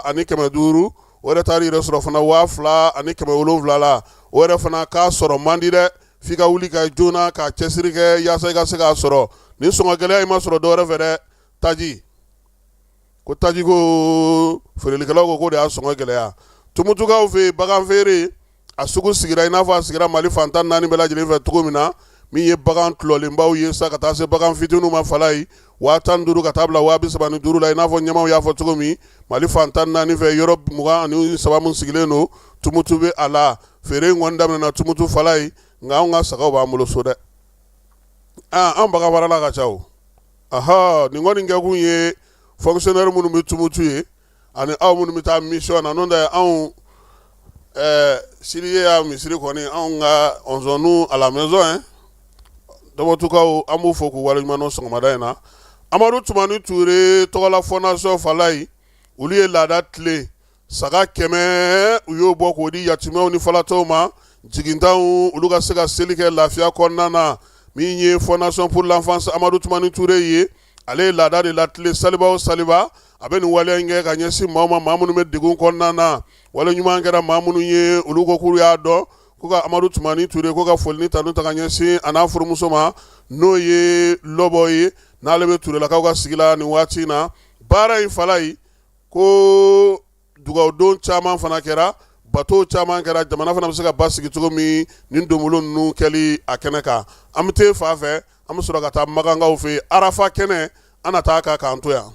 2500, o yɛrɛ taara yɛrɛ sɔrɔ fana 2700 la. O yɛrɛ fana k'a sɔrɔ man di dɛ, f'i ka wuli ka joona ka cɛsiri kɛ yaasa i ka se k'a sɔrɔ. Nin sɔngɔ gɛlɛya in ma sɔrɔ dɔwɛrɛ fɛ dɛ, taji ko, taji ko feerelikɛlaw ko k'o de y'a sɔngɔ gɛlɛya. Tumutukaw fɛ yen, bagan feere a sugu sigira i n'a fɔ a sigira Mali fan 14 bɛɛ lajɛlen fɛ cogo min na. Min ye bagan tulɔlenbaw ye sa ka taa se bagan fitininw ma falayi 15,000 ka taa bila 35,000 la. I n'a fɔ ɲɛmaaw y'a fɔ cogo min, Mali fan 14 fɛ yɔrɔ 23 min sigilen don Tumutu bɛ a la. Feere in kɔni daminɛna Tumutu falayi, nka anw ka sagaw b'an bolo so dɛ. An bagan marala ka ca o. Ɔhɔ, nin kɔni kɛkun ye fonctionnaire minnu bɛ Tumutu ye ani aw minnu bɛ taa mission na, n'o tɛ anw sini y'a misiri kɔni anw ka nous à la maison hein. Tɔnbukutukaw an b'u fo k'u waleɲuman dɔn sɔgɔmada in na. Amadu Tumani Ture tɔgɔla fondation falayi, olu ye laada tilen saga 100 u y'o bɔ k'o di yatimɛw ni falatɔw ma, jigintanw olu ka se ka seli kɛ lafiya kɔnɔna na. Min ye fondation pour l'enfance Amadu Tumani Ture ye, ale ye laada de latilen saliba o saliba a bɛ nin waleya in kɛ ka ɲɛsin maaw ma, maa minnu bɛ degun kɔnɔna na. Wale ɲuman kɛra maa minnu ye, olu ko k'u y'a dɔn ko ka Amadu Tumani Ture ko ka foli ni tanu ta ka ɲɛsin a n'a furumuso ma, n'o ye Lɔbɔ ye, n'ale bɛ Turelakaw ka sigi la nin waati in na. Baara in falayi ko dugawudon caman fana kɛra, bato caman kɛra, jamana fana bɛ se ka basigi cogo min nin donbolo ninnu kɛli a kɛnɛ kan. An bɛ taa fan fɛ, an bɛ sɔrɔ ka taa Makankaw fɛ yen, Arafa kɛnɛ, an na taa kan k'an to yan.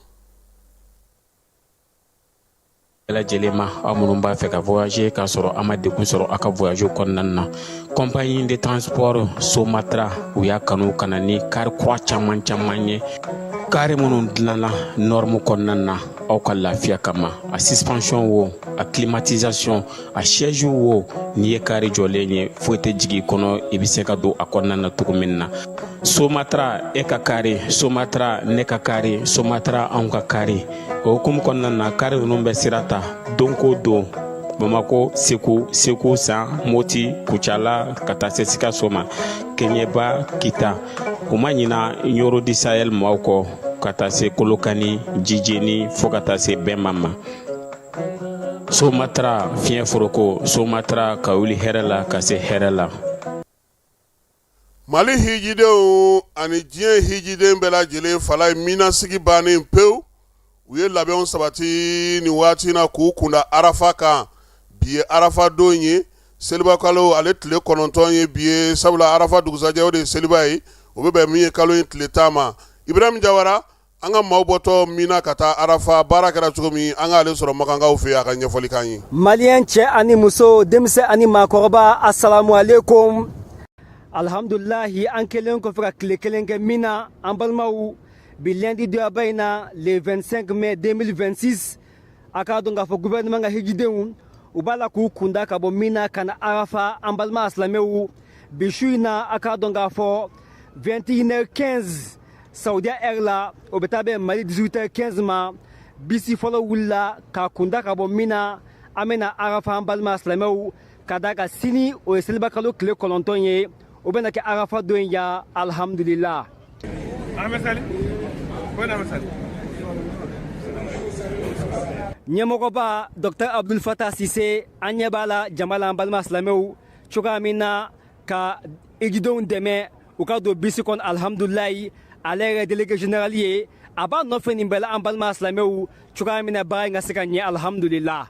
Bɛɛ lajɛlen ma, aw minnu b'a fɛ ka voyager k'a sɔrɔ a ma degun sɔrɔ aw ka voyage kɔnɔna na, compagnie de transport Somatra u y'a kanu ka na ni kari kura caman caman ye, kari minnu dilanna norme kɔnɔna na aw ka lafiya kama. A suspension wo, a climatisation, a siège wo, n'i ye kari jɔlen ye, foyi tɛ jigin i kɔnɔ, i bɛ se ka don a kɔnɔna na cogo min na. Somatra e ka kari, Somatra ne ka kari, Somatra anw ka kari. O hukumu kɔnɔna na, kari ninnu bɛ sira ta don ko don Bamako, Segu, Segu San, Moti, Kucala, ka taa se Sikaso ma, Keɲeba, Kita. U ma ɲina Ɲoro du Sahel maaw kɔ, ka taa se Kolokani, Jijeni, fo ka taa se Bɛnba ma. Somatra fiɲɛ foroko, Somatra ka wuli hɛrɛ la ka se hɛrɛ la. Mali hijidenw ani diɲɛ hijiden bɛɛ lajɛlen falayi minasigi bannen pewu, u ye labɛnw sabati nin waati na k'u kunda arafa kan. Bi ye arafa don ye, seliba kalo ale tile 9 ye bi ye, sabula arafa dugusajɛ o de ye seliba ye, o bɛ bɛn min ye kalo in tile 10 ma. Ibrahim Jawara, an ka maaw bɔtɔ Mina ka taa arafa, baara kɛra cogo min, an k'ale sɔrɔ makankaw fɛ a ka ɲɛfɔli k'an ye. Maliyɛn cɛ ani muso, denmisɛn ani maakɔrɔba, asalamu aleykum. Alhamdulilahi, an kɛlen kɔfɛ ka tile kelen kɛ Mina, an balimaw, bi lundi doyaba in na, le 25 mai 2026, a k'a dɔn k'a fɔ gouvernement ka hijidenw u b'a la k'u kunda ka bɔ Mina ka na arafa. An balima silamɛw, bi su in na, a k'a dɔn k'a fɔ 21h15 Saudiya heure la, o bɛ taa bɛn Mali 18h15 ma, bisi fɔlɔ wulila k'a kunda ka bɔ Mina, an bɛna arafa. An balima silamɛw, ka da ka sini o ye seliba kalo tile 9 ye, o bɛna kɛ arafa don ya. Alhamdulillah. Ɲɛmɔgɔba Dr Abdul Fatah Sise, an ɲɛ b'a la jama la, an balima silamɛw, cogoya min na ka hijidenw dɛmɛ u ka don bisi kɔnɔ. Alhamdulilayi, ale yɛrɛ délégué général ye, a b'a nɔfɛ nin bɛɛ la, an balima silamɛw, cogoya min na baara in ka se ka ɲɛ. Alhamdulillah.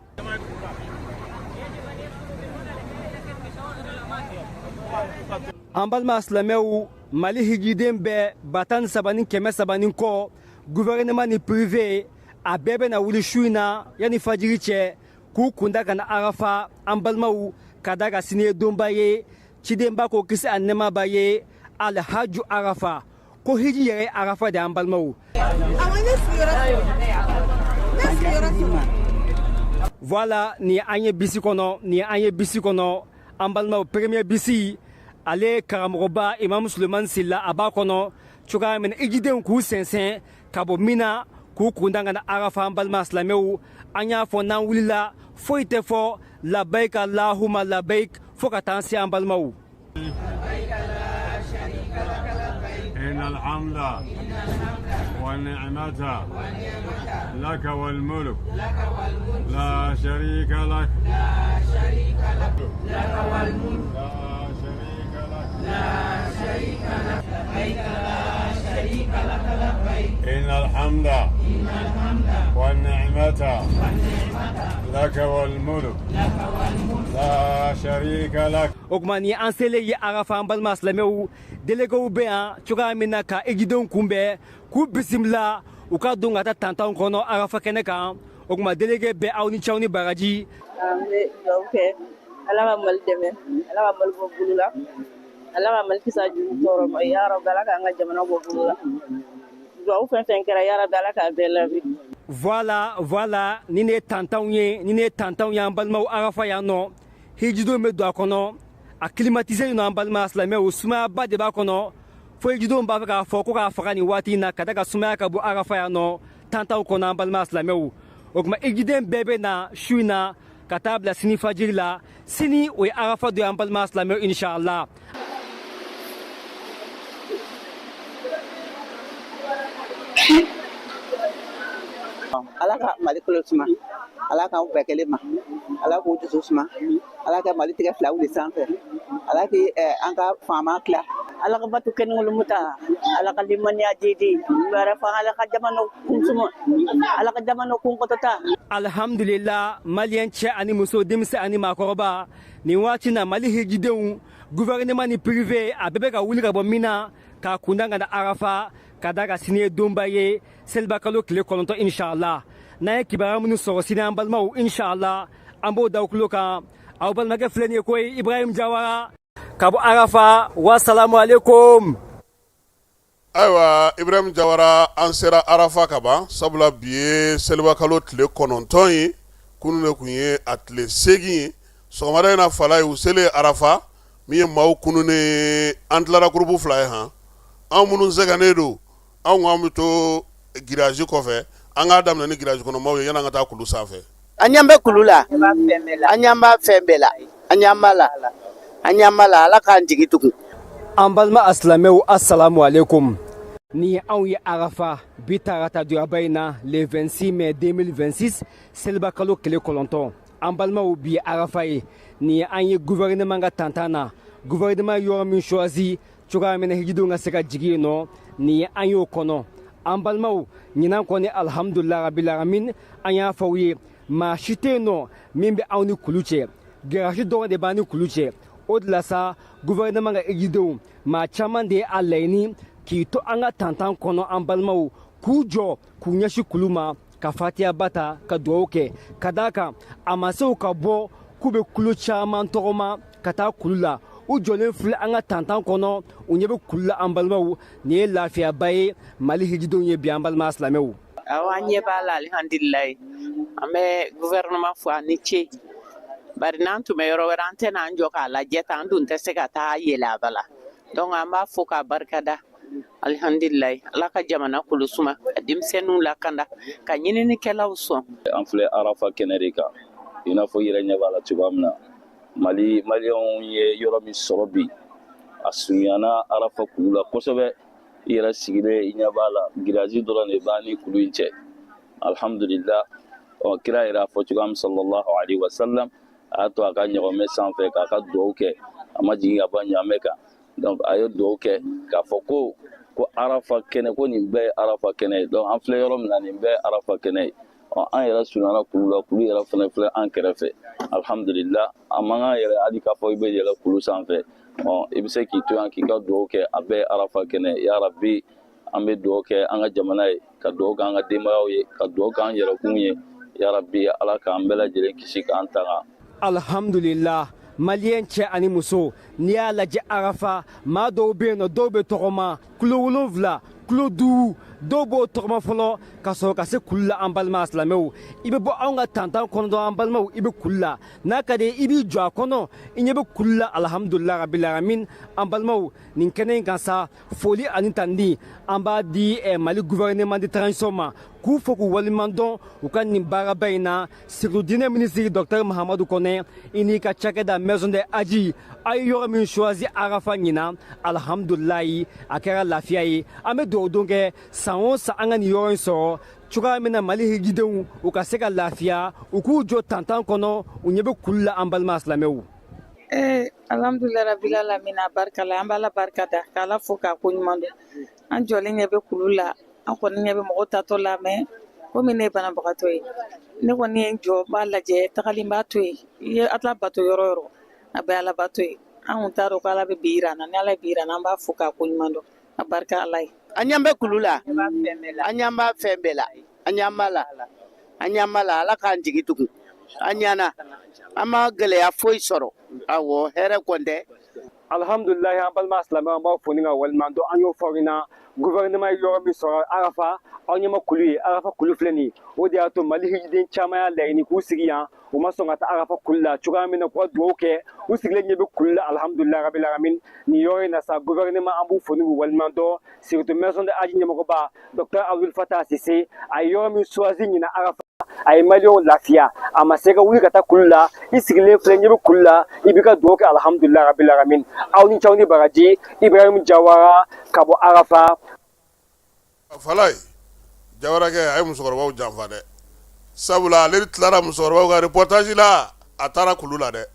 An balima silamɛw, Mali hijiden bɛɛ 13 ni 300 ni kɔ, gouvernement ni privé, a bɛɛ bɛna wuli su in na yanni fajiri cɛ k'u kunda ka na arafa. An balimaw, ka da ka sini ye donba ye, cidenba ko kisi a nɛɛma b'a ye, alhaju arafa, ko hiji yɛrɛ ye arafa de. An balimaw, voilà, nin an ye bisi kɔnɔ, nin an ye bisi kɔnɔ, an balimaw. Premier bisi, ale karamɔgɔba Imam Suleiman Silla, a b'a kɔnɔ cogoya min na hijidenw k'u sɛnsɛn ka bɔ Mina k'u kunda ka na arafa. An balima silamɛw, an y'a fɔ n'an wulila, foyi tɛ fɔ labayik allahumma labayik fo ka taa se, an balimaw. إن الحمد والنعمة لك والملك لا شريك لك. لا شريك لك. إن الحمد والنعمة الشدة لك والملك لا شريك لك. O tuma ni an selen ye Arafa, an balima silamɛw, déléguéw bɛ yan cogoya min na ka ejidenw kunbɛn, k'u bisimila, u ka don ka taa tantanw kɔnɔ Arafa kɛnɛ kan. O tuma délégué bɛɛ, aw ni cɛw ni baraji. An bɛ dugawu kɛ, Ala ka Mali dɛmɛ, Ala ka Mali bɔ bolo la, Ala ka Mali kisi a jugu tɔɔrɔ ma. Ya rabi, Ala k'an ka jamana bɔ bolo la. Dugawu fɛn fɛn kɛra, ya rabi, Ala k'a bɛɛ labi. Voilà, ni ne ye tantanw ye, ni ne ye tantanw ye, an balimaw, Arafa yan nɔ, hijidenw bɛ don a kɔnɔ, a climatisé don. An balima silamɛw, sumayaba de b'a kɔnɔ, fo hijidenw b'a fɛ k'a fɔ ko k'a faga nin waati in na, ka da ka sumaya ka bɔ Arafa yan nɔ tantanw kɔnɔ, an balima silamɛw. O tuma hijiden bɛɛ bɛ na su in na ka taa bila sini fajiri la. Sini o ye Arafa don ye, an balima silamɛw, inshallah. Ala ka Mali kolo suma, Ala k'anw bɛɛ kelen ma, Ala k'u dusu suma, Ala ka Mali tigɛ filaw de sanfɛ, Ala k'i an ka faama tila. Ala ka batu kɛnɛŋolu muta, Ala ka limaniya jidi wɛrɛ fa, Ala ka jamana kun suma, Ala ka jamana kun kɔtɔta. Alhamdulillah, Maliyɛn cɛ ani muso, denmisɛn ani maakɔrɔba, nin waati na Mali hijidenw, gouvernement ni privé, a bɛɛ bɛ ka wuli ka bɔ min na k'a kunda ka na Arafa, ka da ka sini ye donba ye, selibakalo tile 9, inshallah. N'an ye kibaruya minnu sɔrɔ sini, an balimaw, inshallah, an b'o da kulo kan. Aw balimakɛ filɛ nin ye koyi, Ibrahim Jawara ka bɔ Arafa. Wasalamu aleykum. Ayiwa Ibrahim Jawara, an sera Arafa ka ban, sabula bi ye selibakalo tile 9 ye, kunun de tun ye a tile 8 ye. Sɔgɔmada in na, fala ye, u selen Arafa, min ye maaw kununnen, an tilara groupe fila ye. Han, anw minnu sɛgɛnnen don, anw ko an bɛ to grillage kɔfɛ. An k'a daminɛ ni grillage kɔnɔ maaw ye yanni an ka taa kulu sanfɛ. An ɲɛ bɛ kulu la, an ɲɛ b'a fɛn bɛɛ la, an ɲɛ b'a la, an ɲɛ b'a la. Ala k'an jigi tugun. An balima asilamɛw, assalamu alaikum. Ni anw ye Arafa bi tarata duyaba in na, le 26 mai 2026, seliba kalo tile 9. An balimaw, bi Arafa ye nin ye, an ye gouvernement ka tantan na, gouvernement yɔrɔ min choisi cogoya min na hijidenw ka se ka jigin yen nɔ, nin ye an y'o kɔnɔ. An balimaw, ɲinan kɔni, alhamdulillah rabbil alamin, an y'a fɔ aw ye, maa si tɛ yen nɔ min bɛ anw ni kulu cɛ, grillage dɔrɔn de b'an ni kulu cɛ. O de la sa, gouvernement ka hijidenw maa caman de ye a laɲini k'i to an ka tantan kɔnɔ, an balimaw, k'u jɔ k'u ɲɛsin kulu ma, ka fatiyaba ta, ka dugawu kɛ, ka d'a kan a ma se u ka bɔ k'u bɛ kulo caman tɔgɔma ka taa kulu la. U jɔlen filɛ an ka tantan kɔnɔ, u ɲɛ bɛ kulu la. An balimaw, nin ye lafiyaba ye Mali hijidenw ye bi, an balima silamɛw. Awɔ, an ɲɛ b'a la, alihamdulilayi. An bɛ gouvernement fo, a ni ce, bari n'an tun bɛ yɔrɔ wɛrɛ, an tɛna an jɔ k'a lajɛ tan, an dun tɛ se ka taa yɛlɛ a ba la. Donc an b'a fo k'a barikada, alihamdulilayi. Ala ka jamana kolo suma, ka denmisɛnninw lakanda, ka ɲininikɛlaw sɔn. An filɛ Arafa kɛnɛ de kan, i n'a fɔ i yɛrɛ ɲɛ b'a la cogoya min na. Mali Maliyɛnw ye yɔrɔ min sɔrɔ bi, a surunyana Arafa kulu la kosɛbɛ. I yɛrɛ sigilen, i ɲɛ b'a la, grillage dɔrɔn de b'an ni kulu in cɛ, alhamdulillah. Ɔ, kira yɛrɛ a fɔ cogoya min, sallallahu alaihi wasallam, a y'a to a ka ɲɔgɔmɛ sanfɛ k'a ka dugawu kɛ, a ma jigin ka bɔ ɲaamɛ kan. Donc a ye dugawu kɛ k'a fɔ ko Arafa kɛnɛ, ko nin bɛɛ ye Arafa kɛnɛ ye. Donc an filɛ yɔrɔ min na, nin bɛɛ ye Arafa kɛnɛ ye. Ɔ, an yɛrɛ surunyana kulu la, kulu yɛrɛ fana filɛ an kɛrɛfɛ, alhamdulillah. A man kan yɛrɛ hali k'a fɔ i bɛ yɛlɛ kulu sanfɛ. Ɔ, i bɛ se k'i to yan k'i ka dugawu kɛ, a bɛɛ ye Arafa kɛnɛ ye. Ya rabi, an bɛ dugawu kɛ an ka jamana ye, ka dugawu kɛ an ka denbayaw ye, ka dugawu kɛ an yɛrɛkun ye. Ya rabi, Ala k'an bɛɛ lajɛlen kisi k'an tanga. Alhamdulillah, Maliyɛn cɛ ani muso, n'i y'a lajɛ Arafa, maa dɔw bɛ yen nɔ, dɔw bɛ tɔgɔma kulo 7, kulo 5, dɔw b'o tɔgɔma fɔlɔ ka sɔrɔ ka se kulu la. An balima silamɛw, i bɛ bɔ anw ka tantan kɔnɔ dɔrɔn, an balimaw, i bɛ kulu la. N'a ka di i b'i jɔ a kɔnɔ, i ɲɛ bɛ kulu la, alhamdulillah rabbil alamin. An balimaw, nin kɛnɛ in kan sa, foli ani tandi an b'a di Mali gouvernement de transition ma, k'u fo k'u waleɲuman dɔn u ka nin baaraba in na. Surtout diinɛ minisiri docteur Mahamadu Kɔnɛ, i n'i ka cakɛda Maison des Hadji, a ye yɔrɔ min choisi Arafa ɲinan, alhamdulilayi, a kɛra lafiya ye. An bɛ dugawu don kɛ san o san an ka nin yɔrɔ in sɔrɔ cogoya min na Mali hijidenw u ka se ka lafiya, u k'u jɔ tantan kɔnɔ, u ɲɛ bɛ kulu la, an balima silamɛw. Alhamdulilayi rabbil alamin, a barika la, an b'Ala barika da, k'Ala fo k'a ko ɲuman dɔn. An jɔlen ɲɛ bɛ kulu la, an kɔni ɲɛ bɛ mɔgɔw tatɔ la, mais Komi ne ye banabagatɔ ye, ne kɔni ye n jɔ n b'a lajɛ, tagali n b'a to yen. I ye Ala bato yɔrɔ o yɔrɔ, a bɛɛ Ala bato ye. An kun t'a dɔn ko Ala bɛ bi yira an na. Ni Ala ye bi yira an na, an b'a fo k'a koɲuman dɔn. A barika Ala ye. An ɲɛ bɛ kulu la, an ɲɛ b'a fɛn bɛɛ la, an ɲɛ b'a la, an ɲɛ b'a la. Ala k'an jigi tugun, an ɲɛna, an ma gɛlɛya foyi sɔrɔ. Awɔ, hɛrɛ kɔni tɛ. Alhamdulilayi, an balima silamɛw, an b'aw fo ni ka waleɲuman dɔn. An y'o fɔ aw ɲɛna, gouvernement ye yɔrɔ min sɔrɔ Arafa, aw ɲɛ bɛ kulu ye, Arafa kulu filɛ nin ye. O de y'a to Mali hijiden caman y'a laɲini k'u sigi yan, u ma sɔn ka taa Arafa kulu la cogoya min na k'u ka dugawu kɛ. U sigilen ɲɛ bɛ kulu la, alhamdulilayi rabil alamin. Nin yɔrɔ in na sa, gouvernement, an b'u fo ni k'u waleɲuman dɔn, surtout maison de Hadj ɲɛmɔgɔba docteur Abdoul Fattah Sise. A ye yɔrɔ min choisi ɲinan Arafa, a ye maliyɛnw lafiya. A ma se ka wuli ka taa kulu la, i sigilen filɛ, ɲɛ bɛ kulu la, i b'i ka dugawu kɛ, alhamdulilayi rabil alamin. Aw ni caw ni baraji. Ibrahim Jawara ka bɔ Arafa. Falaye Jawarakɛ, a ye musokɔrɔbaw janfa dɛ, sabula ale tilara musokɔrɔbaw ka reportage la, a taara kulu la dɛ.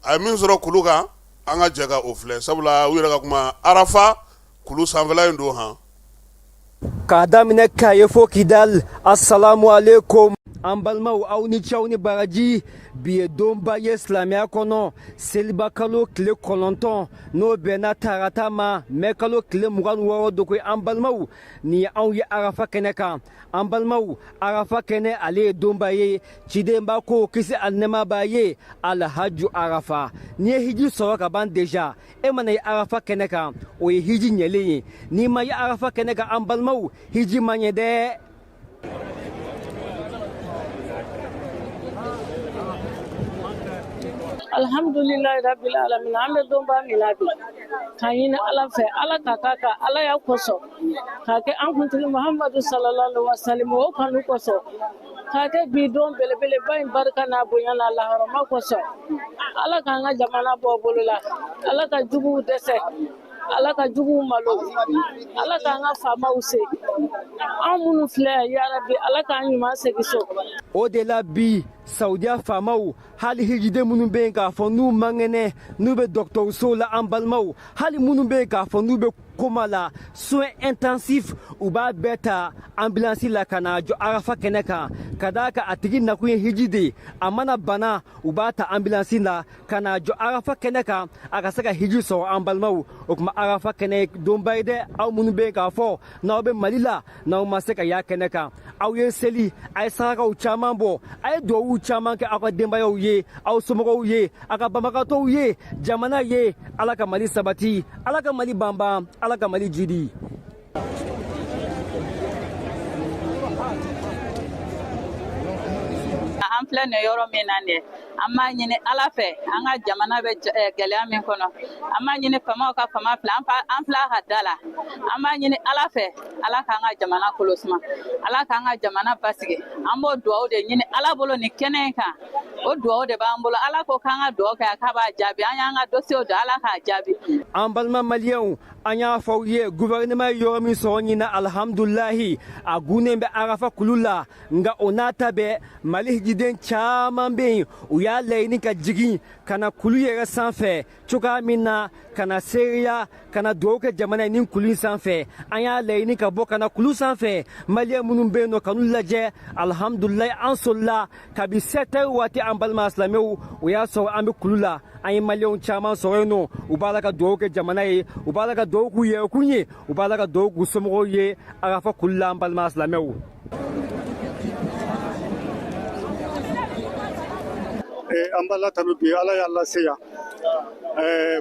A ye min sɔrɔ kulu kan, an ka jɛ ka o filɛ, sabula u yɛrɛ ka kuma Arafa kulu sanfɛla in don han. K'a daminɛ Kaye fo Kidal, assalamu alaikum. An balimaw, aw ni ce, aw ni baraji. Bi ye donba ye silamɛya kɔnɔ, seliba kalo tile 9, n'o bɛnna tarata ma, mɛ kalo tile 26 don koyi. An balimaw, nin ye anw ye Arafa kɛnɛ kan. An balimaw, Arafa kɛnɛ, ale ye donba ye. Cidenba ko, kisi ani nɛɛma b'a ye, alhaju arafa. N'i ye hiji sɔrɔ ka ban deja, e mana ye Arafa kɛnɛ kan, o ye hiji ɲɛlen ye. N'i ma ye Arafa kɛnɛ kan, an balimaw, hiji ma ɲɛ dɛ. Alhamdulilayi rabbil alamin. An bɛ donba min na bi, k'a ɲini Ala fɛ, Ala ka k'a ka Alaya kosɔn, k'a kɛ an kuntigi Muhamadu sallallahu alaihi wasallam o kanu kosɔn, k'a kɛ bi don belebeleba in barika n'a bonya n'a lahɔrɔma kosɔn. Ala k'an ka jamana bɔ bolo la, Ala ka juguw dɛsɛ, Ala ka juguw malo, Ala k'an ka faamaw se. An minnu filɛ yan, yarabi, Ala k'an ɲuman segin so. O de la bi, Saudiya faamaw, hali hijiden minnu bɛ yen k'a fɔ n'u man kɛnɛ, n'u bɛ dɔgɔtɔrɔsow la, an balimaw, hali minnu bɛ yen k'a fɔ n'u bɛ coma la, soins intensifs, u b'a bɛɛ ta ambulance la ka n'a jɔ Arafa kɛnɛ kan, ka d'a kan a tigi nakun ye hiji de ye. A mana bana, u b'a ta ambulance la ka n'a jɔ Arafa kɛnɛ kan, a ka se ka hiji sɔrɔ. An balimaw, o tuma Arafa kɛnɛ ye donba ye dɛ. Aw minnu bɛ yen k'a fɔ n'aw bɛ Mali la, n'aw ma se ka y'a kɛnɛ kan, aw ye seli, a ye sarakaw caman bɔ, a ye duwawuw caman kɛ aw ka denbayaw ye, aw somɔgɔw ye, aw ka banbagatɔw ye, jamana ye. Ala ka Mali sabati, Ala ka Mali banban, Ala ka Mali jidi. An filɛ nin yɔrɔ min na nin ye, an b'a ɲini Ala fɛ, an ka jamana bɛ gɛlɛya min kɔnɔ, an b'a ɲini faamaw ka fama filɛ, an filɛ a ka da la. An b'a ɲini Ala fɛ, Ala k'an ka jamana kolo suma, Ala k'an ka jamana basigi. An b'o duwawu de ɲini Ala bolo nin kɛnɛ in kan. O duwawu de b'an bolo. Ala ko k'an ka duwawu kɛ, k'a b'a jaabi. An y'an ka dosiyew don, Ala k'a jaabi. An balima maliyɛnw, an y'a fɔ aw ye, gouvernement ye yɔrɔ min sɔrɔ ɲinan, alhamdulilahi, a gunnen bɛ Arafa kulu la. Nka o n'a ta bɛɛ, Mali hijiden caman bɛ yen, u y'a laɲini ka jigin ka na kulu yɛrɛ sanfɛ cogoya min na, ka na seereya, ka na dugawu kɛ jamana ye nin kulu in sanfɛ. An y'a laɲini ka bɔ ka na kulu sanfɛ, maliyɛn minnu bɛ yen nɔ, ka n'u lajɛ. Alhamdulilayi, an solila kabi 7 heures waati. An balima silamɛw, o y'a sɔrɔ an bɛ kulu la. An ye maliyɛnw caman sɔrɔ yen nɔ, u b'a la ka dugawu kɛ jamana ye, u b'a la ka dugawu k'u yɛrɛkun ye, u b'a la ka dugawu k'u somɔgɔw ye Arafa kulu la. An balima silamɛw. An b'Ala tanu bi, Ala y'a lase yan.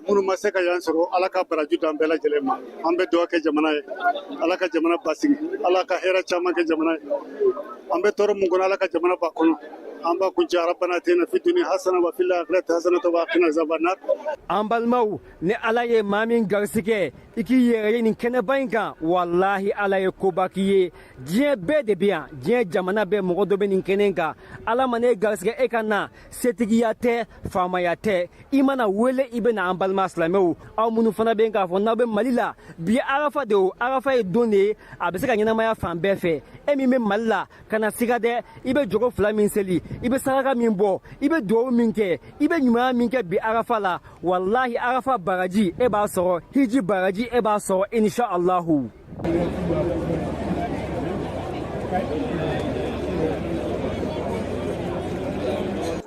Minnu ma se ka yan sɔrɔ, Ala ka baraji d'an bɛɛ lajɛlen ma. An bɛ dugawu kɛ jamana ye, Ala ka jamana basigi, Ala ka hɛrɛ caman kɛ jamana ye. An bɛ tɔɔrɔ mun kɔnɔ, Ala ka jamana b'a kɔnɔ. An b'a kuncɛ rabbana atina fi dunya hasana wa fil akhirati hasana wa qina azaban nar. An balimaw, ni Ala ye maa min garisigɛ i k'i yɛrɛ ye nin kɛnɛba in kan, walahi, Ala ye koba k'i ye. Diɲɛ bɛɛ de bɛ yan, diɲɛ jamana bɛɛ mɔgɔ dɔ bɛ nin kɛnɛ kan. Ala mana e garisigɛ e ka na, setigiya tɛ, faamaya tɛ, i mana wele, i bɛ na. An balima silamɛw, aw minnu fana bɛ yen k'a fɔ n'aw bɛ Mali la, bi Arafa de o. Arafa ye don de ye, a bɛ se ka ɲɛnamaya fan bɛɛ fɛ. E min bɛ Mali la, kana siga dɛ. I bɛ jɔgo fila min seli, i bɛ saraka min bɔ, i bɛ duwawu min kɛ, i bɛ ɲumanya min kɛ bi Arafa la, walahi, Arafa baraji e b'a sɔrɔ, hiji baraji e b'a sɔrɔ, insha Allahu.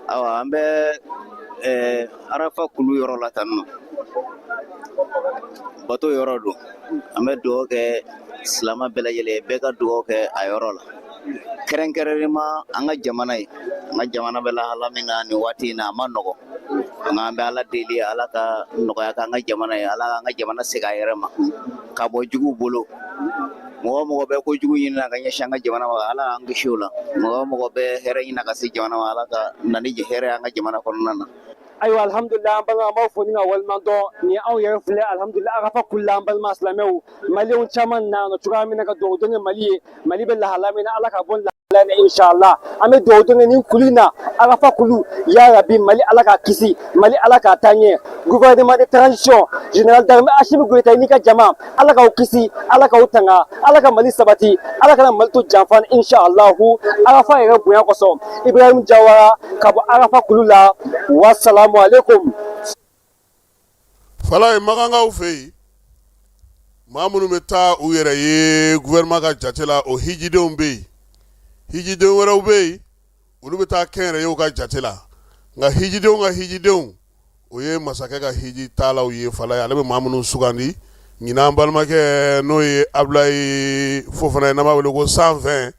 Awa, an bɛ Arafa kulu yɔrɔ la tan nɔ, bato yɔrɔ don. An bɛ dugawu kɛ silamɛ bɛɛ lajɛlen ye, bɛɛ ka dugawu kɛ a yɔrɔ la, kɛrɛnkɛrɛnnema an ka jamana ye. An ka jamana bɛ lahala min na nin waati in na, a ma nɔgɔ, nka an bɛ Ala deli, Ala ka nɔgɔya k'an ka jamana ye, Ala k'an ka jamana segin a yɛrɛ ma ka bɔ juguw bolo. Mɔgɔ o mɔgɔ bɛ ko jugu ɲini ka ɲɛsin an ka jamana ma, Ala k'an kisi o la. Mɔgɔ o mɔgɔ bɛ hɛrɛ ɲini ka se jamana ma, Ala ka na ni hɛrɛ an ka jamana kɔnɔna na. Ayiwa, alhamdulillah, an balima, an b'aw fo ni ka waleɲuman dɔn. Ni anw yɛrɛ filɛ, alhamdulillah, Arafa kulu la. An balima silamɛw, maliyɛnw caman na yan cogoya min na ka dugawu don kɛ Mali ye. Mali bɛ lahala min na, Ala ka bɔ lahala in na, inshallah. An bɛ dugawu don kɛ nin kulu in na, Arafa kulu. Ya rabi, Mali, Ala k'a kisi. Mali, Ala k'a taa ɲɛ. Gouvernement de transition, général d'armée Assimi Goïta n'i ka jama, Ala k'aw kisi, Ala k'aw tanga, Ala ka Mali sabati, Ala kana Mali to janfa, inshallah, Arafa yɛrɛ bonya kosɔn. Ibrahim Jawara ka bɔ Arafa kulu la. Wasalamu alaikum. Falaye, Makankaw fɛ yen, maa minnu bɛ taa u yɛrɛ ye gouvernement ka jate la, o hijidenw bɛ yen. Hijiden wɛrɛw bɛ yen, olu bɛ taa kɛnyɛrɛyew ka jate la. Nka hijidenw ka hijidenw, o ye masakɛ ka hiji taalaw ye. Falaye, ale bɛ maa minnu sugandi ɲinan, balimakɛ n'o ye Abulayi Fofana ye, n'an b'a wele ko 120,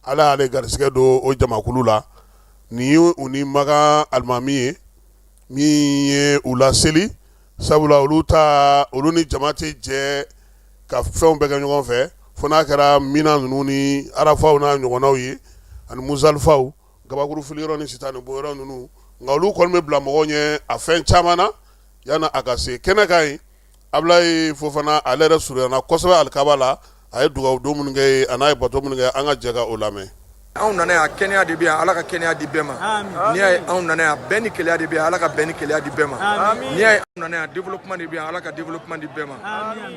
Ala y'ale garisɛgɛ don o jamakulu la. Nin ye u ni Makan alimami ye min ye u laseli, sabula olu ta, olu ni jama tɛ jɛ ka fɛnw bɛɛ kɛ ɲɔgɔn fɛ, fo n'a kɛra Mina ninnu ni Arafaw n'a ɲɔgɔnnaw ye, ani Muzalifaw, gabakuru filiyɔrɔ ni sitanɛ bonyɔrɔ ninnu. Nka olu kɔni bɛ bila mɔgɔw ɲɛ a fɛn caman na yanni a ka se kɛnɛ kan yen. Abulayi Fofana, ale yɛrɛ surunyana kosɛbɛ alikaba la. A ye dugawu don minnu kɛ yen, a n'a ye bato minnu kɛ, an ka jɛ ka o lamɛn. Anw nana yan, kɛnɛya de bɛ yan, Ala ka kɛnɛya di bɛɛ ma. N'i y'a ye anw nana yan, bɛn ni kelenya de bɛ yan, Ala ka bɛn ni kelenya di bɛɛ ma. N'i y'a ye anw nana yan, développement de bɛ yan, Ala ka développement di bɛɛ ma.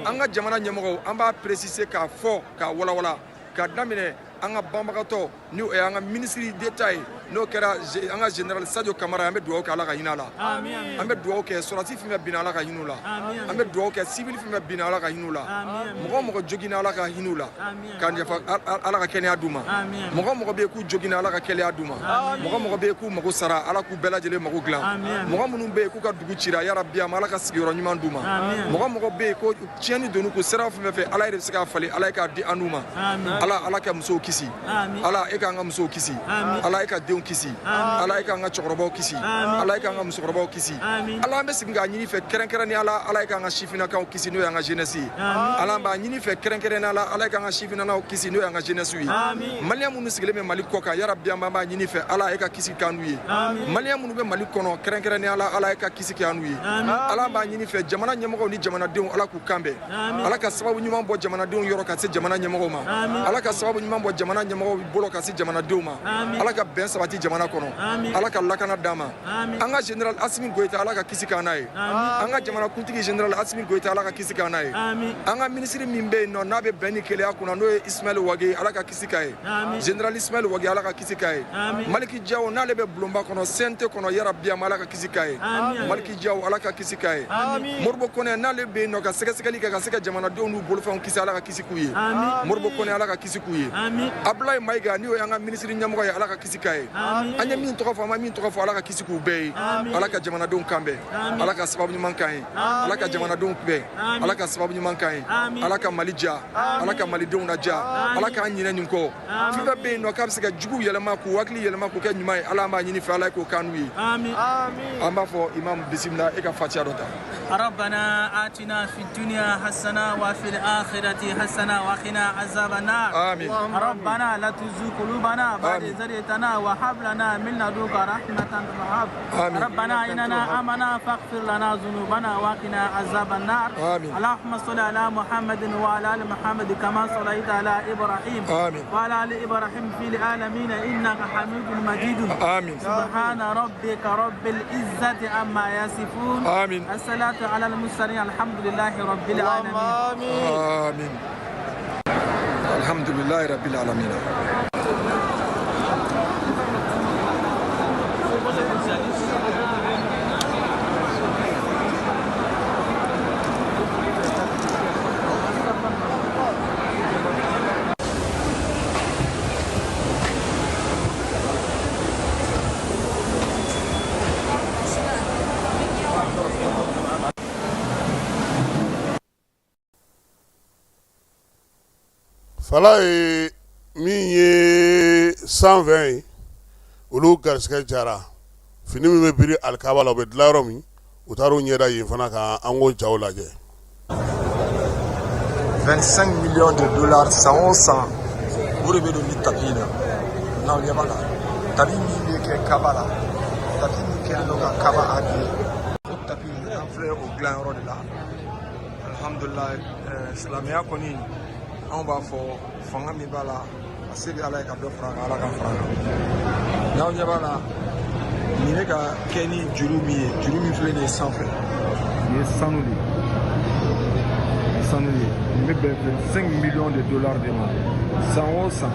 An ka jamana ɲɛmɔgɔw, an b'a préciser k'a fɔ k'a walawala, k'a daminɛ an ka banbagatɔ ni o ye an ka ministre d'État ye, n'o kɛra an ka général Sadio Kamara ye. An bɛ dugawu kɛ, Ala ka hinɛ a la. An bɛ dugawu kɛ sɔrɔdasi fɛn fɛn binna, Ala ka hinɛ u la. An bɛ dugawu kɛ civil fɛn fɛn binna, Ala ka hinɛ u la. Mɔgɔ o mɔgɔ joginna, Ala ka hinɛ u la, ka yafa, Ala ka kɛnɛya d'u ma. Mɔgɔ o mɔgɔ bɛ yen k'u joginna, Ala ka kɛnɛya d'u ma. Mɔgɔ o mɔgɔ bɛ yen k'u mago sara, Ala k'u bɛɛ lajɛlen mago dilan. Mɔgɔ minnu bɛ yen k'u ka dugu cira, yarabi, a ma Ala ka sigiyɔrɔ ɲuman d'u ma. Mɔgɔ o mɔgɔ bɛ yen ko tiɲɛni donn'u kun sira fɛn fɛn fɛ, Ala yɛrɛ bɛ se k'a falen, Ala ye k'a di an n'u ma. Ala, Ala ka musow kisi. Ala e k'an ka musow kisi. Ala e ka denw kisi. Ala e k'an ka cɛkɔrɔbaw kisi. Ala e k'an ka musokɔrɔbaw kisi. Ala, an bɛ segin k'a ɲini fɛ kɛrɛnkɛrɛnnenya la, Ala e k'an ka sifinnakaw kisi, n'o y'an ka jeunesse ye. Ala, an b'a ɲini fɛ kɛrɛnkɛrɛnnenya la, Ala e k'an ka sifinnakaw kisi, n'o y'an ka jeunesse ye. Maliyɛn minnu sigilen bɛ Mali kɔ kan, yarabi, an b'a ɲini fɛ, Ala e ka kisi k'an n'u ye. Maliyɛn minnu bɛ Mali kɔnɔ kɛrɛnkɛrɛnnenya la, Ala e ka kisi k'an n'u ye. Ala, b'a ɲini fɛ, jamana ɲɛmɔgɔw ni jamanadenw, Ala k'u kan bɛn. Ala ka sababu ɲuman bɔ jamanadenw yɔrɔ ka se jamana ɲɛmɔgɔw ma. Ala ka sababu ɲuman bɔ jamana ɲɛmɔgɔw bolo ka se jamanadenw ma. Ala ka bɛn sabati jamana kɔnɔ. Ala ka lakana d'an ma. An ka général Asimi Goyita, Ala ka kisi k'an n'a ye. An ka jamana kuntigi général Asimi Goyita, Ala ka kisi k'an n'a ye. An ka minisiri min bɛ yen nɔ, n'a bɛ bɛn ni kelenya kunna, n'o ye Ismaël Wagué, Ala ka kisi k'a ye. Général Ismaël Wagué, Ala ka kisi k'a ye. Maliki Jaw, n'ale bɛ bulonba kɔnɔ, CNT kɔnɔ, yarabi, Ala ka kisi k'a ye. Maliki Jaw, Ala ka kisi k'a ye. Moribo Kɔnɛ, n'ale bɛ yen nɔ ka sɛgɛsɛgɛli kɛ ka se ka jamanadenw n'u bolofɛnw kisi, Ala ka kisi k'u ye. Moribo Kɔnɛ, Ala ka kisi k'u ye. Abulayi Mayiga, n'o y'an ka minisiri ɲɛmɔgɔ ye, Ala ka kisi k'a ye. An ye min tɔgɔ fɔ, an ma min tɔgɔ fɔ, Ala ka kisi k'u bɛɛ ye. Ala ka jamanadenw kan bɛn. Ala ka sababu ɲuman k'an ye. Ala ka jamanadenw bɛn. Ala ka sababu ɲuman k'an ye. Ala ka Mali diya. Ala ka Malidenw ladiya. Ala k'an ɲinɛ nin kɔ. Fɛn fɛn bɛ yen nɔ k'a bɛ se ka juguw yɛlɛma, k'u hakili yɛlɛma k'u kɛ ɲuman ye, Ala, an b'a ɲini fɛ, Ala k'o k'an n'u ye. An b'a fɔ imam, bisimila, e ka fatiya dɔ ta. ربنا آتنا في الدنيا حسنة وفي الآخرة حسنة وقنا عذاب النار. آمين. ربنا لا تزغ قلوبنا بعد إذ هديتنا وهب لنا من لدنك رحمة وهب. آمين. ربنا إننا آمنا فاغفر لنا ذنوبنا وقنا عذاب النار. آمين. اللهم صل على محمد وعلى آل محمد كما صليت على إبراهيم. آمين. وعلى آل إبراهيم في العالمين إنك حميد مجيد. آمين. سبحان ربك رب العزة عما يصفون. آمين. الصلاة على المرسلين، الحمد لله رب العالمين. آمين. الحمد لله رب العالمين. Fala ye min ye 120 ye, olu garisɛgɛ jara fini min bɛ biri alikaba la, o bɛ dilan yɔrɔ min, u taara u ɲɛda yen fana kan. An k'o jaw lajɛ. 25 millions de dollars san o san, o de bɛ don ni tapis in na. N'aw ɲɛ b'a la, tapis min bɛ kɛ kaba la, tapis min kɛlen don ka kaba habiller, o tapis in, an filɛ o dilanyɔrɔ de la. Alhamdulilayi, silamɛya kɔni, anw b'a fɔ fanga min b'a la, a se bɛ Ala ye ka dɔ fara a kan, Ala ka fara a kan. N'aw ɲɛ b'a la, nin bɛ ka kɛ ni juru min ye, juru min filɛ nin ye sanfɛ, nin ye sanu de ye, nin ye sanu de ye. Nin bɛ bɛn 25 millions de dollars de ma san o san,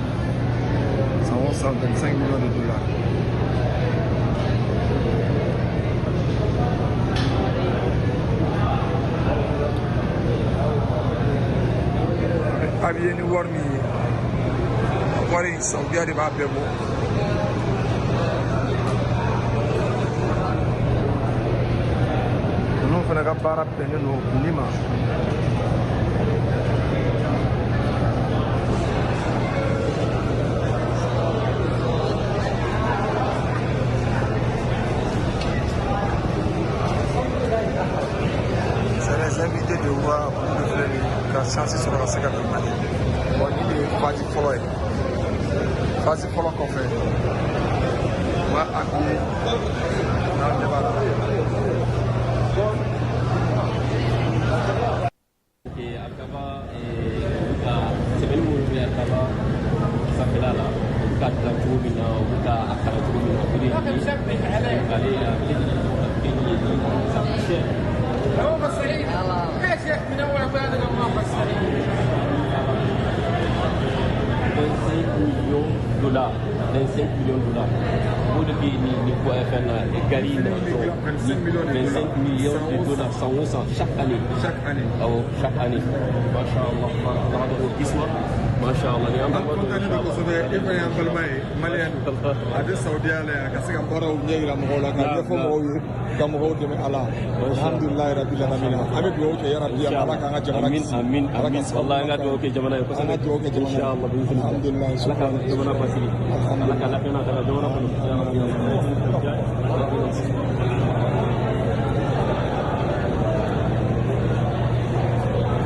san o san, 25 millions de dollars. A bɛ habiller ni wari min ye, wari in, Saudiya de b'a bɛɛ bɔ. Ninnu fana ka baara bɛnnen don nin ma. C'est les invités de roi, olu de filɛ nin ye ka chance sɔrɔ ka se ka na Mali. Bon, nin de ye phase fɔlɔ ye. Phase fɔlɔ kɔfɛ, u b'a habiller. N'aw ɲɛ b'a la. Alikaba ka sɛbɛnni minnu bɛ alikaba sanfɛla la, u bɛ ka dilan cogo min na, u bɛ ka a kalan cogo min na, o de ye ale ale ye ça coûte cher. 25 millions dollars, 25 millions de dollars. O de bɛ nin fɛn na gari in na. 25 millions de dollars san o san, chaque année. Chaque année. Awɔ, chaque année. Masha Allah, ala ka kisma. Masha Allah, ni an An kɔntannen don kosɛbɛ. E fana y'an balima ye, maliyɛn don. A bɛ Saudiya la yan ka se ka baaraw ɲɛ yira mɔgɔw la, k'a ɲɛfɔ mɔgɔw ye, ka mɔgɔw dɛmɛ a la. Alhamdulilayi rabil alamin. An bɛ dugawu kɛ yarabi, Ala k'an ka jamana Amin. kisi. Amin. Ala ka Amin. sababu Wallahi, an ka dugawu kɛ jamana ye kosɛbɛ. An ka dugawu kɛ jamana ye. Inshallah, bi iznillah. Alhamdulilayi. Ala ka jamana basigi. Ala ka lakana ta ka jamana kɔnɔ. Ya Rabbi, ya Rabbi.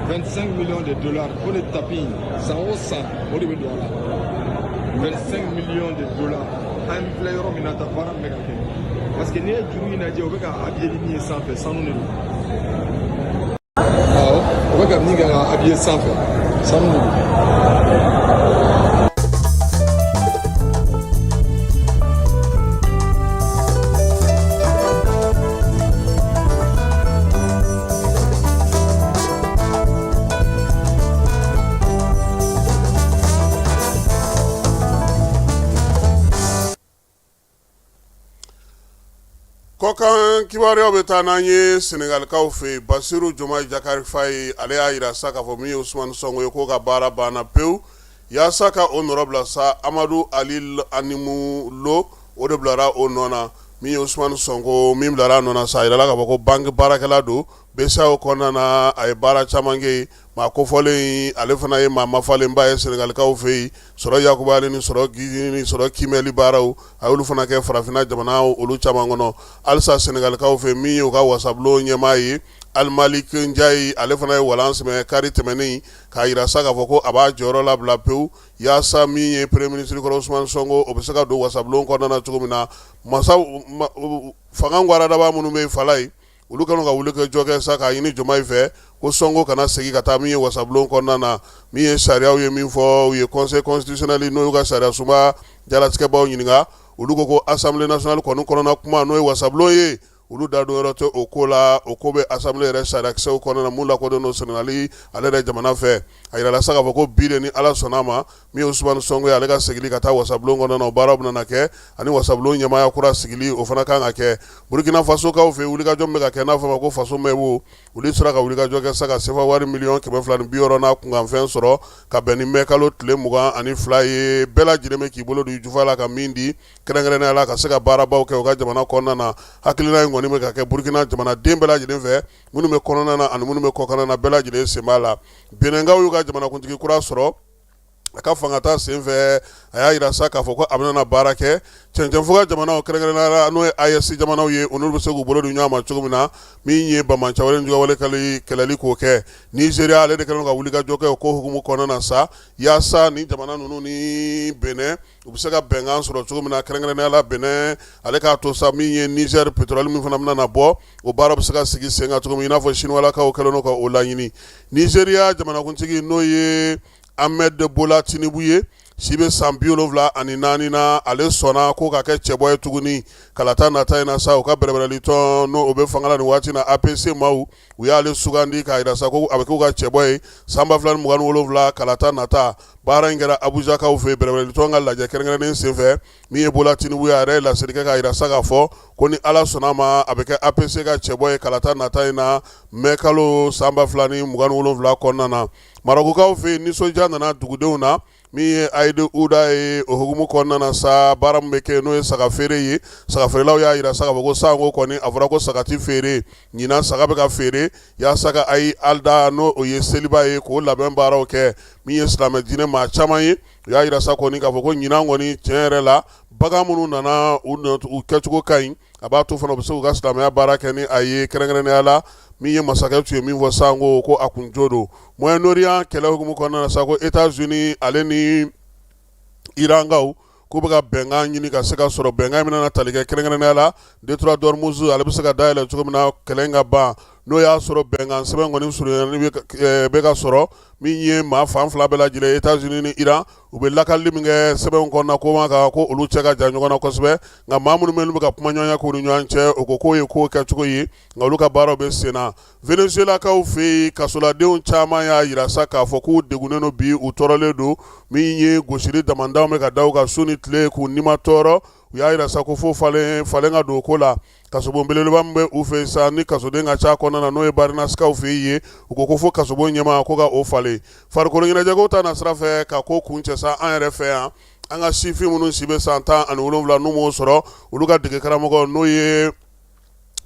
25 millions de dollars o de tapis in, san o san, o de bɛ don a la. 25 millions de dollars. An filɛ yɔrɔ min na tan, baara min bɛ ka kɛ, parce que n'i ye juru in lajɛ, o bɛ ka habiller ni min ye sanfɛ, sanu de don. Awɔ, o bɛ ka min kɛ ka habiller sanfɛ, sanu de don. Kɔkan kibaruyaw bɛ taa n'an ye Senegalikaw fɛ yen. Basiru Jomayi Jakari Faye, ale y'a jira sa k'a fɔ min ye Usumani Sɔnko ye, k'o ka baara banna pewu. Yaasa ka o nɔrɔ bila sa, Amadu Ali Animu Lo, o de bilara o nɔ na. Min ye Usumani Sɔnko min bilara a nɔ na sa, a jirala k'a fɔ ko banque baarakɛla don BCEAO kɔnɔna na. A ye baara caman kɛ yen. Maa kofɔlen, ale fana ye maa mafalenba ye Senegalikaw fɛ yen. Sɔrɔ yakubayali ni sɔrɔ ni sɔrɔ kiimɛli baaraw, a y'olu fana kɛ farafinna jamana olu caman kɔnɔ. Halisa Senegalikaw fɛ, min ye u ka wasabulon ɲɛmaa ye, Alimalik Njayi, ale fana ye walan sɛmɛ kari tɛmɛnen k'a jira sa k'a fɔ ko a b'a jɔyɔrɔ labila pewu, yaasa min ye premier ministre kɔrɔ Usumani Sɔnko, o bɛ se ka don wasabulon kɔnɔna na cogo min na. Masa fanga gwaradaba minnu bɛ fala ye, olu kɛlen ka wuli ka jɔ kɛ sa k'a ɲini Jomayi fɛ ko Sɔnko kana segin ka taa min ye wasabulon kɔnɔna na. Min ye sariyaw ye min fɔ, u ye conseil constitutionnel, n'o y'u ka sariya sunba jalatigɛbaw ɲininka, olu ko assemblée nationale kɔni kɔnɔna kuma, n'o ye wasabulon ye, olu da don yɔrɔ tɛ o ko la. O ko bɛ assemblée yɛrɛ sariyakisɛw kɔnɔna na, mun lakodɔn don Senegali ale yɛrɛ jamana fɛ. A jirala sa k'a fɔ ko bi de, ni Ala sɔnna a ma, min ye Usumani Sɔnko ye, ale ka segin ka taa wasabulon kɔnɔna na, o baaraw bɛna kɛ, ani wasabulon ɲɛmaaya kura sigili, o fana kan ka kɛ. Burukina Fasokaw fɛ, wulikajɔ min bɛ ka kɛ n'a fɔ ma ko Faso Mɛbo, olu sera ka wulikajɔ kɛ sa ka sefa wari 260 miliyɔn n'a kunkanfɛn sɔrɔ ka bɛn ni mɛ kalo tile 22 ye. Bɛɛ lajɛlen bɛ k'i bolo don i jufa la ka min di, kɛrɛnkɛrɛnnenya la ka se ka baarabaw kɛ u ka jamana kɔnɔna na. Hakilina in kɔni bɛ ka kɛ Burukina jamanaden bɛɛ lajɛlen fɛ, minnu bɛ kɔnɔna na ani minnu bɛ kɔkan na, bɛɛ lajɛlen sen b'a la. Benɛnkaw y'u ka jamanakuntigi kura sɔrɔ. A ka fangata senfɛ, a y'a jira sa k'a fɔ ko a bɛna baara kɛ cɛncɛnfuga jamanaw, kɛrɛnkɛrɛnnenya la n'o ye AES jamanaw ye, u n'olu bɛ se k'u bolo di ɲɔgɔn ma cogo min na, min ye banbaanciwale ni juguyawale kɛlɛli k'o kɛ. Nizeriya, ale de kɛlen ka wulikajɔ kɛ o ko hukumu kɔnɔna na sa, yaasa ni jamana ninnu ni Benin u bɛ se ka bɛnkan sɔrɔ cogo min na, kɛrɛnkɛrɛnnenya la Benin, ale k'a to sa min ye Niger pétrole min fana bɛna na bɔ, o baara bɛ se ka sigi sen kan cogo min, i n'a fɔ Siniwalakaw kɛlen don ka o laɲini. Nizeriya jamanakuntigi, n'o ye Ahmed Bola Tinubu ye, si bɛ san 74 na, ale sɔnna ko ka kɛ cɛbɔ ye tuguni kalata nata in na sa. U ka bɛrɛbɛrɛli tɔn, n'o bɛ fanga la nin waati na, APC maaw, u y'ale sugandi k'a jira sa ko a bɛ k'u ka cɛbɔ ye san 2027 kalata nata. Baara in kɛra Abujakaw fɛ bɛrɛbɛrɛli tɔn ka lajɛ kɛrɛnkɛrɛnnen senfɛ. Min ye Bola Tinubu ye, a yɛrɛ ye laseli kɛ k'a jira sa k'a fɔ ko ni Ala sɔnna a ma, a bɛ kɛ APC ka cɛbɔ ye kalata nata in na mɛ kalo san 2027 kɔnɔna na. Marɔkukaw fɛ yen, nisɔndiya nana dugudenw na. Min ye Aïd Ouda ye, o hukumu kɔnɔna na sa, baara min bɛ kɛ, n'o ye saga feere ye, saga feerelaw y'a jira sa k'a fɔ ko sanko kɔni a fɔra ko saga tɛ feere, ɲinan saga bɛ ka feere yaasa ka Aïd Adha, n'o o ye seliba ye, k'o labɛn baaraw kɛ. Min ye silamɛ diinɛ maa caman ye, u y'a jira sa kɔni k'a fɔ ko ɲinan kɔni, tiɲɛ yɛrɛ la, bagan minnu nana, u kɛcogo ka ɲi, a b'a to fana u bɛ se k'u ka silamɛya baara kɛ ni a ye. Kɛrɛnkɛrɛnnenya la, min ye masakɛ tun ye min fɔ sanko ko a kun jo don. Moyen-Orient kɛlɛ hukumu kɔnɔna na sa, ko États-Unis ale ni Irankaw k'u bɛ ka bɛnkan ɲini ka se ka sɔrɔ, bɛnkan min bɛna tali kɛ kɛrɛnkɛrɛnnenya la détroit d'Ormuz, ale bɛ se ka dayɛlɛ cogo min na, kɛlɛ in ka ban. N'o y'a sɔrɔ bɛnkan sɛbɛn kɔni surunyali bɛ ka sɔrɔ, min ye maa fan fila bɛɛ lajɛlen, États-Unis ni Iran, u bɛ lakalili min kɛ sɛbɛnw kɔnɔna ko ma kan, ko olu cɛ ka jan ɲɔgɔn na kosɛbɛ. Nka maa minnu bɛ ka kuma ɲɔgɔnya k'u ni ɲɔgɔn cɛ, o ko k'o ye ko kɛcogo ye, nka olu ka baaraw bɛ sen na. Venezuelakaw fɛ yen, kasoladenw caman y'a jira sa k'a fɔ k'u degunnen don bi, u tɔɔrɔlen don. Min ye gosili damandanw bɛ ka da u kan su ni tile k'u nima tɔɔrɔ. U y'a jira sa ko fo falen falen ka don o ko la. Kasobon belebeleba min bɛ u fɛ sa, ni kasoden ka ca kɔnɔna na, n'o ye Barinasikaw fɛ yen, u ko ko fo kasobon ɲɛmaa ko ka o falen. Farikolo ɲɛnajɛko ta na sira fɛ, ka ko kuncɛ sa, an yɛrɛ fɛ yan, an ka sifin minnu si bɛ san 17 n'u m'o sɔrɔ, olu ka dege karamɔgɔ, n'o ye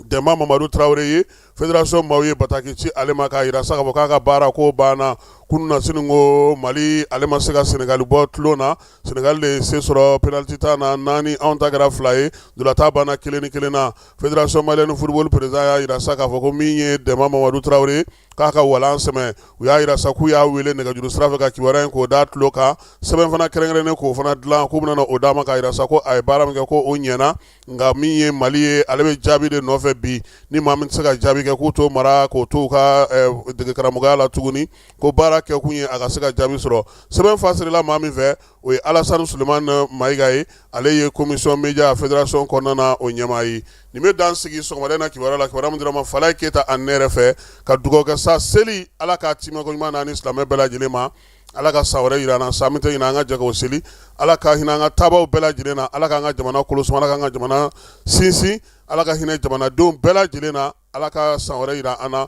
Dɛnba Mamadu Tarawele ye, fédération maaw ye bataki ci ale ma k'a jira sa k'a fɔ k'a ka baara ko banna. Kunun na sini ko Mali ale ma se ka Senegali bɔ tulon na. Senegali de ye se sɔrɔ penalty ta na 4, anw ta kɛra 2 ye. Ntolatan banna 1-1 na. Fédération malienne football président y'a jira sa k'a fɔ ko min ye Dɛnba Mamadu Tarawele, k'a ka walan sɛmɛ. U y'a jira sa k'u y'a wele nɛgɛjuru sira fɛ ka kibaruya in k'o d'a tulo kan, sɛbɛn fana kɛrɛnkɛrɛnnen k'o fana dilan k'u bɛna o d'a ma k'a jira sa ko a ye baara min kɛ, ko o ɲɛna. Nka min ye Mali ye, ale bɛ jaabi de nɔfɛ bi. Ni maa min tɛ se ka jaabi kɛ, k'u t'o mara k'o to u ka dege karamɔgɔya la tuguni, ko baara kɛkun ye a ka se ka jaabi sɔrɔ. Sɛbɛn fasirila maa min fɛ, o ye Alasani Sulemani Mayiga ye, ale ye commission média fédération kɔnɔna na o ɲɛmaa ye. Nin bɛ dan sigi sɔgɔmada in na kibaruya la, kibaruya min dira ma Falaye Keyita ani ne yɛrɛ fɛ. Ka dugawu kɛ sa, seli Ala k'a timɛko ɲuman d'an ni silamɛ bɛɛ lajɛlen ma. Ala ka san wɛrɛ jira an na, san min tɛ ɲinɛ an ka jɛ k'o seli. Ala ka hinɛ an ka taabaw bɛɛ lajɛlen na. Ala k'an ka jamana kolo suma. Ala k'an ka jamana sinsin. Ala ka hinɛ jamanadenw bɛɛ lajɛlen na. Ala ka san wɛrɛ jira an na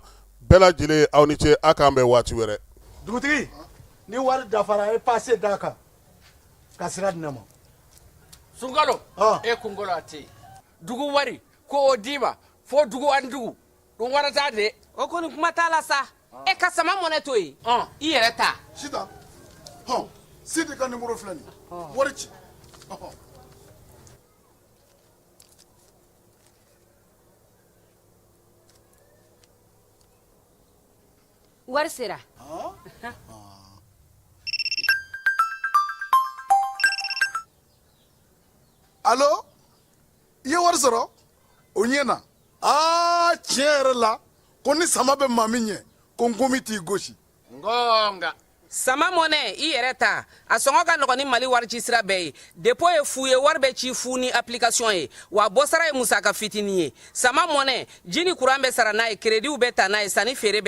bɛɛ lajɛlen. Aw ni ce, a k'an bɛn waati wɛrɛ. Dugutigi, ni wari dafara, e pase d'a kan ka sira di ne ma. Sunkalo, e kunkolo a tɛ yen. Dugu wari ko o d'i ma fo dugu ani dugu dun warata de. O kɔni kuma t'a la sa. E ka sama mɔnɛ to yen, i yɛrɛ ta. Sitan, hɔn, Sidi ka nimoro filɛ nin ye, wari ci. Wari sera. Alo, i ye wari sɔrɔ? O ɲɛna. Aa, tiɲɛ yɛrɛ la, ko ni sama bɛ maa min ɲɛ, ko nkomi t'i gosi. Ngonga. Sama mɔnɛ, i yɛrɛ ta, a sɔngɔ ka nɔgɔn ni Mali warici sira bɛɛ ye. Dépôt ye fu ye, wari bɛ ci fu ni application ye, wa bɔsara ye musaka fitinin ye. Sama mɔnɛ, ji ni kuran bɛ sara n'a ye, créditw bɛ ta n'a ye, sanni feere bɛ.